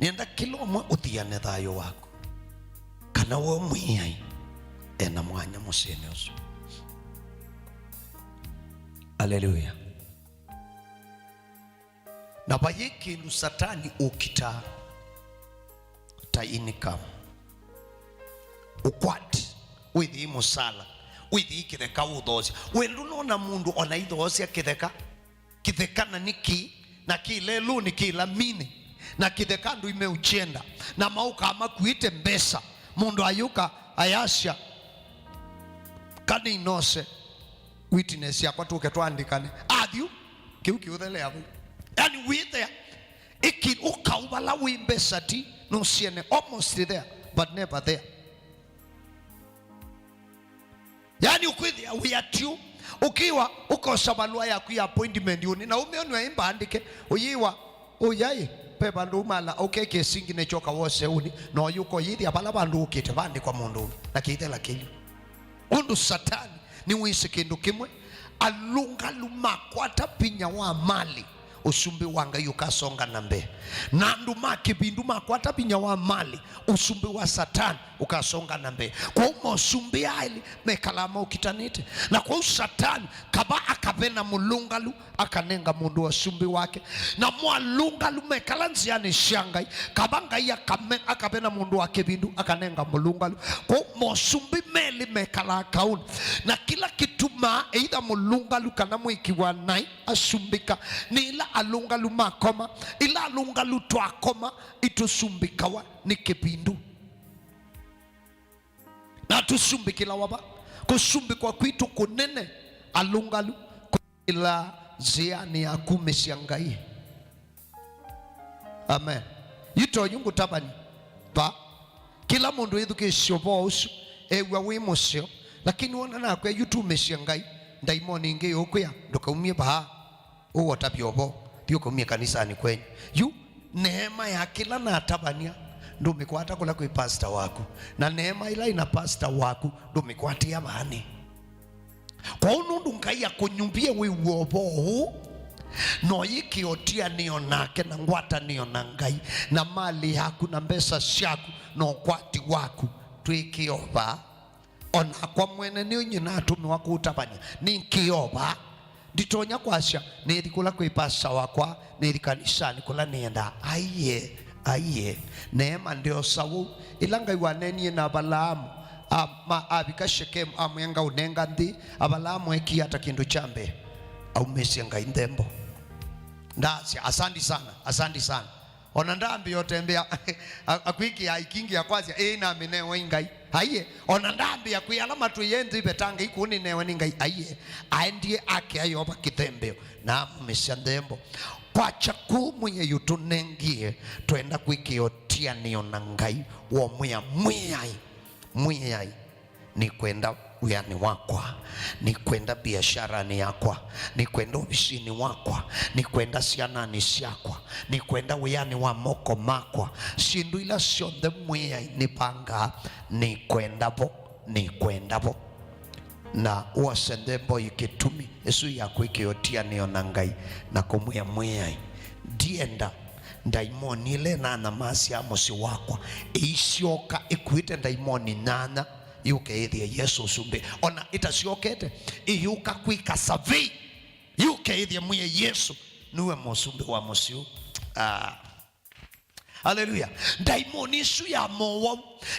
nĩenda kĩla ũmwe ũthiane thayũ waku, kana we Mwĩai ena mwanya mũsyĩnĩ ũsu. Aleluya. Na vayĩ kĩndũ Satani ũkitaa ta income. Ũkwati, wĩthĩi mũsala, wĩthĩi kĩtheka ũthoosya. We ndũnona mũndũ ona ithoosya kĩtheka? Kĩtheka na nĩ kĩĩ, na kĩ lelũnĩ, kĩ laminĩ, na kĩtheka andũ imeũkyenda, na maũkaa makuĩte mbesa. Mũndũ ayũka ayasya, "Kanĩ inose witness yakwa tũke twaandĩkane." Athiũ, kĩu kĩũthelea vau. Yani wĩthea, ĩkĩ ũkau vala wĩ mbesa ti nũsyene, almost there, but never there. Yani ũkwĩthĩa wĩ atyu, ũkĩwa ũkosa valũa yaku ya appointment ũnĩ, na ũmĩonw'a ĩ mbandĩke, ũyĩwa, ũyaĩ, ve vandũ umala, ũkeke singi nĩkyoka wose ũnĩ, na ũyũka ũyĩthĩa vala vandũ ũkĩte vandĩkwa mũndũ ũngĩ, na kĩithela kĩu. Ũndũ Satani nĩwĩsĩ kĩndũ kĩmwe, alũngalu makwata vinya wa mali, ũsumbĩ wa Ngai ũkasonga na mbee. Na andũ ma kĩvindu makwata vinya wa mali, ũsumbĩ wa Satani ũkasonga na mbee. Kwoou mosumbĩ aĩlĩ mekalaa maũkitanĩte. Na kwoou Satani kava akavena mũlũngalu, akanenga mũndũ ũsumbĩ wake. Na mo alũngalu mekala nzĩanĩ sya Ngai, kava Ngai akame-, akavena mũndũ wa kĩvindu, akanenga mũlũngalu. Kwoou mosumbĩ melĩ mekalaa kaũnĩ. Na kĩla kĩtumaa either mũlũngalu kana mwĩki wa naĩ asumbĩka nĩ ĩla alũngalu makoma. Ĩla alũngalu twakoma, itũsumbĩkawa nĩ kĩvindu. Na tũsumbĩkĩlawa va? Kũsumbĩkwa kwitũ kũnene alũngalu kwĩkĩla nzĩanĩ ya kumĩsya Ngai. Amen. Yu to yu ngũtavany'a va? Kĩla mũndũ ethukĩĩsya ũvoo ũsu, ew'a wĩ mũseo, lakini wona nakwĩa yu tumĩsye Ngai, ndaimoni ingĩ yũkwĩa, "Ndũkaumye vaa, ũũ ũtavya ũvoo, thi ũkaumye kanisanĩ kwenyu." Yu neema ya kĩla natavany'a ndũmĩkwata kũla kwĩ pastor waku, na neema ĩla ĩna pastor waku ndũmĩkwatĩa vaanĩ. Kwoou nũndũ Ngai akũnyumbie wĩw'e ũvoo ũũ, na ũyĩkĩe ũtianĩo nake na ngwatanĩo na Ngai, na mali yaku na mbesa syaku na ũkwati waku, twĩkĩe o vaa. O nakwa mwene nĩũnyie natũmĩwa kũũtavany'a, nĩkĩe o vaa. Nditonya kwasya, "Nĩthi kũla kwĩ pasta wakwa, nĩthi kanisanĩ kũla nĩendaa." Aiee, aiee. Neema ndyosa ũu. Ĩla Ngai waneenie na Avalaamu, a-, ma-, avika Shekemu, amwĩa, "Ngaũnenga nthĩ." Avalaamu ekie ata kĩndũ kya mbee? Aumĩsye Ngai nthembo. Ndasya, "Asanti sana, asanti sana." Ona ndambĩa ũtembea, a-, akwĩkĩa ikingi ya kwasya, "Ĩĩ, namĩnewe nĩ Ngai." Aiee, ona ndambĩa kwĩ ala matwĩe nthĩ vetanga ikuũ nĩnewe nĩ Ngai. Aiee, aendie akĩa Yeova kĩthembeo na amumĩsya nthembo. Kwakya kũu Mwĩai ũtũnengie, twenda kwĩkĩa ũtianĩo na Ngai, womwĩa, "Mwĩai, Mwĩai, nĩkwenda wĩanĩ wakwa, nĩkwenda biasharanĩ yakwa, nĩkwenda ovisinĩ wakwa, nĩkwenda syananĩ syakwa, nĩkwenda wĩanĩ wa moko makwa, syĩndũ ila syonthe Mwĩai nĩvangaa, nĩkwenda vo, nĩkwenda vo." Na wose nthembo ĩ kĩtumi ĩsu ya kwĩkĩa ũtianĩo na Ngai na kũmwĩa, "Mwĩai, ndienda ndaimoni ĩla ĩnanyamasya mũsyĩ wakwa ĩisyoka ĩkuĩte ndaimoni nyanya Ĩũka ĩthĩe Yesũ ũsumbĩ. Ona ĩtasyokete, ĩyũka kwĩka survey. Ĩũka ĩthĩe Mwĩai Yesũ nĩwe mũsumbĩ wa mũsyĩ ũũ. Ah. Haleluya. Ndaimoni ĩsu ya mowau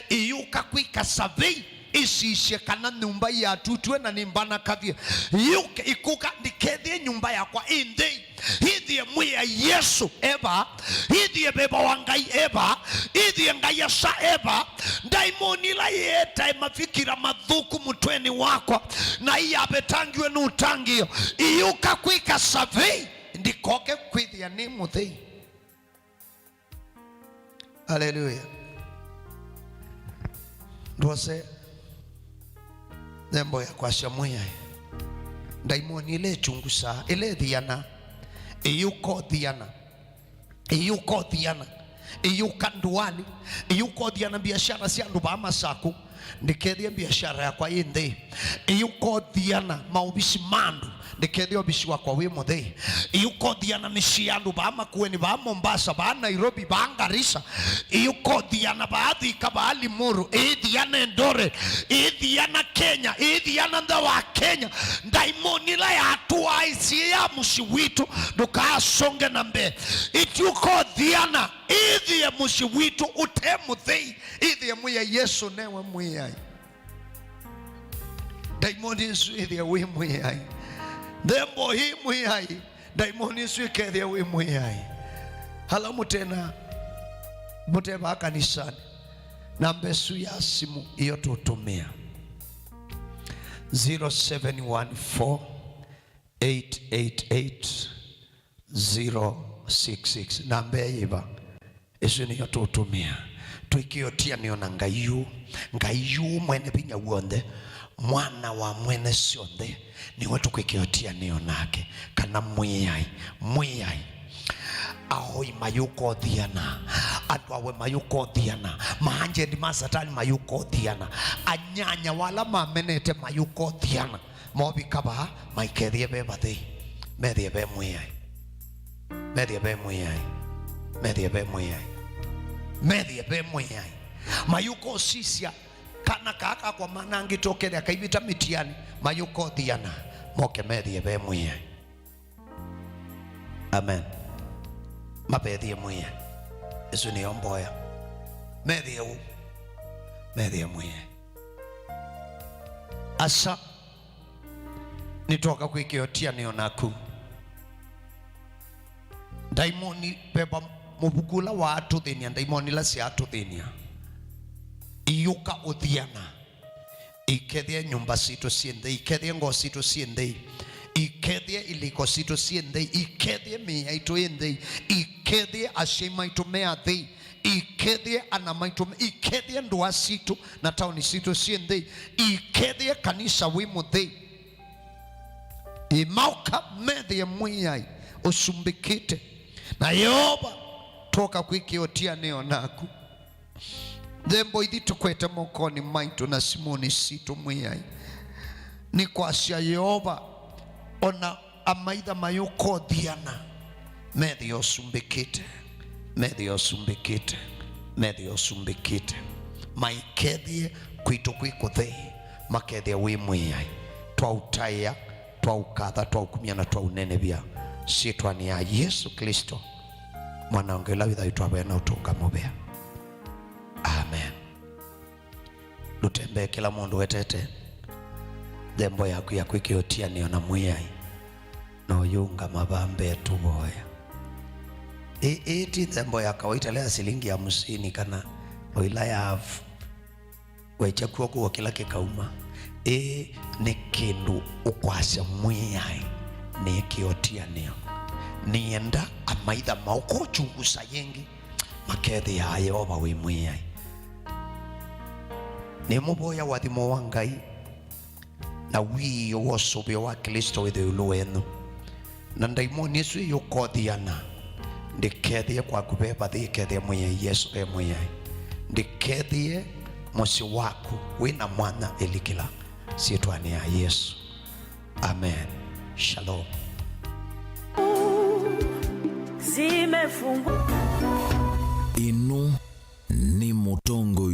ĩyũka kwĩka survey, ĩsisye kana nyũmba ĩatutw'e na nĩ mbanakavye. Yũke ĩkũka, ndikethĩe nyũmba yakwa ĩ nthei. Ĩthĩe Mwĩai Yesũ e va, ĩthĩe veva wa Ngai e va, ĩthĩe Ngai Asa e va. Ndaimoni ĩla yĩetae mavikira mathũku mũtwenĩ wakwa, na iyavetangiwe nĩ ũtangĩĩo, ĩyũka kwĩka survey, ndikoke kwĩthĩa nĩ mũthei. Haleluya. Ndwose nthembo ya kwasya Mwĩai. Ndaimoni ĩla ĩchungusaa, ĩla ĩthiana, ĩyũka ũthiana, ĩyũka ũthiana, ĩyũka ndũanĩ, ĩyũka ũthiana mbiasyara sya andũ vaa Masaku. Ndikethie mbiasyara yakwa yĩ nthei. Ĩyũka ũthiana maovisi ma andũ. Ndikethie ovisi wakwa wĩ mũthei. Ĩyũka ũthiana mĩsyĩ ya andũ vaa Makueni, vaa Mombasa, vaa Nairobi, vaa Garissa. Ĩyũka ũthiana vaa Thika, vaa Limuru. Ĩthiana Eldoret. Ĩthiana Kenya. Ĩthiana nza wa Kenya. Ndaimoni ĩla yatũaa ĩsiĩ ya mũsyĩ witũ ndũkasonge na mbee. Ĩtiũka ũthiana. Ĩthĩe mũsyĩ witũ ũte mũthei. Ĩthĩe Mwĩai Yesũ newe Mwĩai. Ndaimoni ĩsu ĩthĩe wĩ Mwĩai. Nthembo ĩ Mwĩai. Ndaimoni ĩsu ĩkethĩe wĩ Mwĩai. Ala mũtena, mũte vaa kanisani, namba ĩsu ya simũ ĩyo tũtũmĩa. Zero seven one four, eight eight eight, zero six six. Namba ĩyo yĩva? Ĩsu nĩyo tũtũmĩa twĩkĩe ũtianĩo na Ngai yu. Ngai yu mwene vinya w'onthe, mwana wa mwene syonthe, nĩwe tũkwĩkĩa ũtianĩo nake, kana Mwĩai, Mwĩai. Aoi mayũka ũthiana, andũ awe mayũka ũthiana, maanjendi ma Satani mayũka ũthiana, anyanya wala mamenete mayũka ũthiana. Movika vaa, maikethie ve vathei, methie ve Mwĩai, methie ve Mwĩai, methie ve Mwĩai, methie ve Mwĩai. Mayũka ũsisya kana kaa kakwa manangĩte ũkethĩa kaivĩta mĩtianĩ, mayũka ũthiana, moke methie ve Mwĩai. Amen. Mavethie Mwĩai. Ĩsu nĩyo mboya. Methie ũu. Methie Mwĩai. Asa, nĩtwoka kwĩkĩa ũtianĩo naku. Ndaimoni, veva mũvuku ũla waatũthĩnia, ndaimoni ila syaatũthĩnia, iyũka ũthiana. Ikethie nyũmba sitũ syĩ nthei, ikethie ngoo sitũ syĩ nthei, ikethie ilĩko sitũ syĩ nthei, ikethie mĩĩ yaitũ yĩ nthei, ikethie asyai maitũ me athei, ikethie ana maitũ, ikethie ndũa sitũ na taoni sitũ syĩ nthei, ikethie kanisa wĩ mũthei. Ĩmaũka methĩe Mwĩai ũsumbĩkĩte. Na Yeova, twoka kwĩkĩa ũtianĩo naku. Nthembo ithi tũkwete mokonĩ maitũ na simũnĩ sitũ, Mwĩai, nĩ kwasya, Yeova, ona amaitha mayũka ũthiana, methĩe ũsumbĩkĩte, methĩe ũsumbĩkĩte, methĩe ũsumbĩkĩte. Maikethie kwitũ kwĩ kũthei, makethĩa wĩ Mwĩai. Twaũtaĩa, twaũkatha, twaũkumya na twaũnenevya syĩtwanĩ ya Yesũ Klĩsto, Mwana wa Ngai ũla wĩthaĩtwe avea na ũtũnga mũvea. Amen. Ndũtembee kĩla mũndũ wetete nthembo yaku ya kwĩkĩa ũtianĩo na Mwĩai, na ũyũngama vaa mbee tũvoya. Ĩ, ĩĩ ti nthembo ya kawaita ĩla ya silingi hamsini kana o ĩla ya afu. Wekya kw'oko w'o kĩla kĩkauma. Ĩĩ nĩ kĩndũ ũkwasya, Mwĩai, nĩĩkĩe ũtianĩo. Nĩenda amaitha maũka ũchungusa yĩngĩ, makethĩaa Yeova wĩ Mwĩai. Nĩmũvoya ũathimo wa Ngai na wiio wa ũsũvĩo wa Klĩsto wĩthĩwe ĩũlũ wenyu. Na ndaimoni ĩsu ĩyũka ũthiana, ndĩkethĩe kwaku ve vathei, ĩkethĩe Mwĩai Yesũ ve Mwĩai. Ndĩkethĩe mũsyĩ waku wĩ na mwanya ĩlikĩla syĩtwanĩ ya Yesũ. Amen. Shalom. Zimefungwa. Ĩno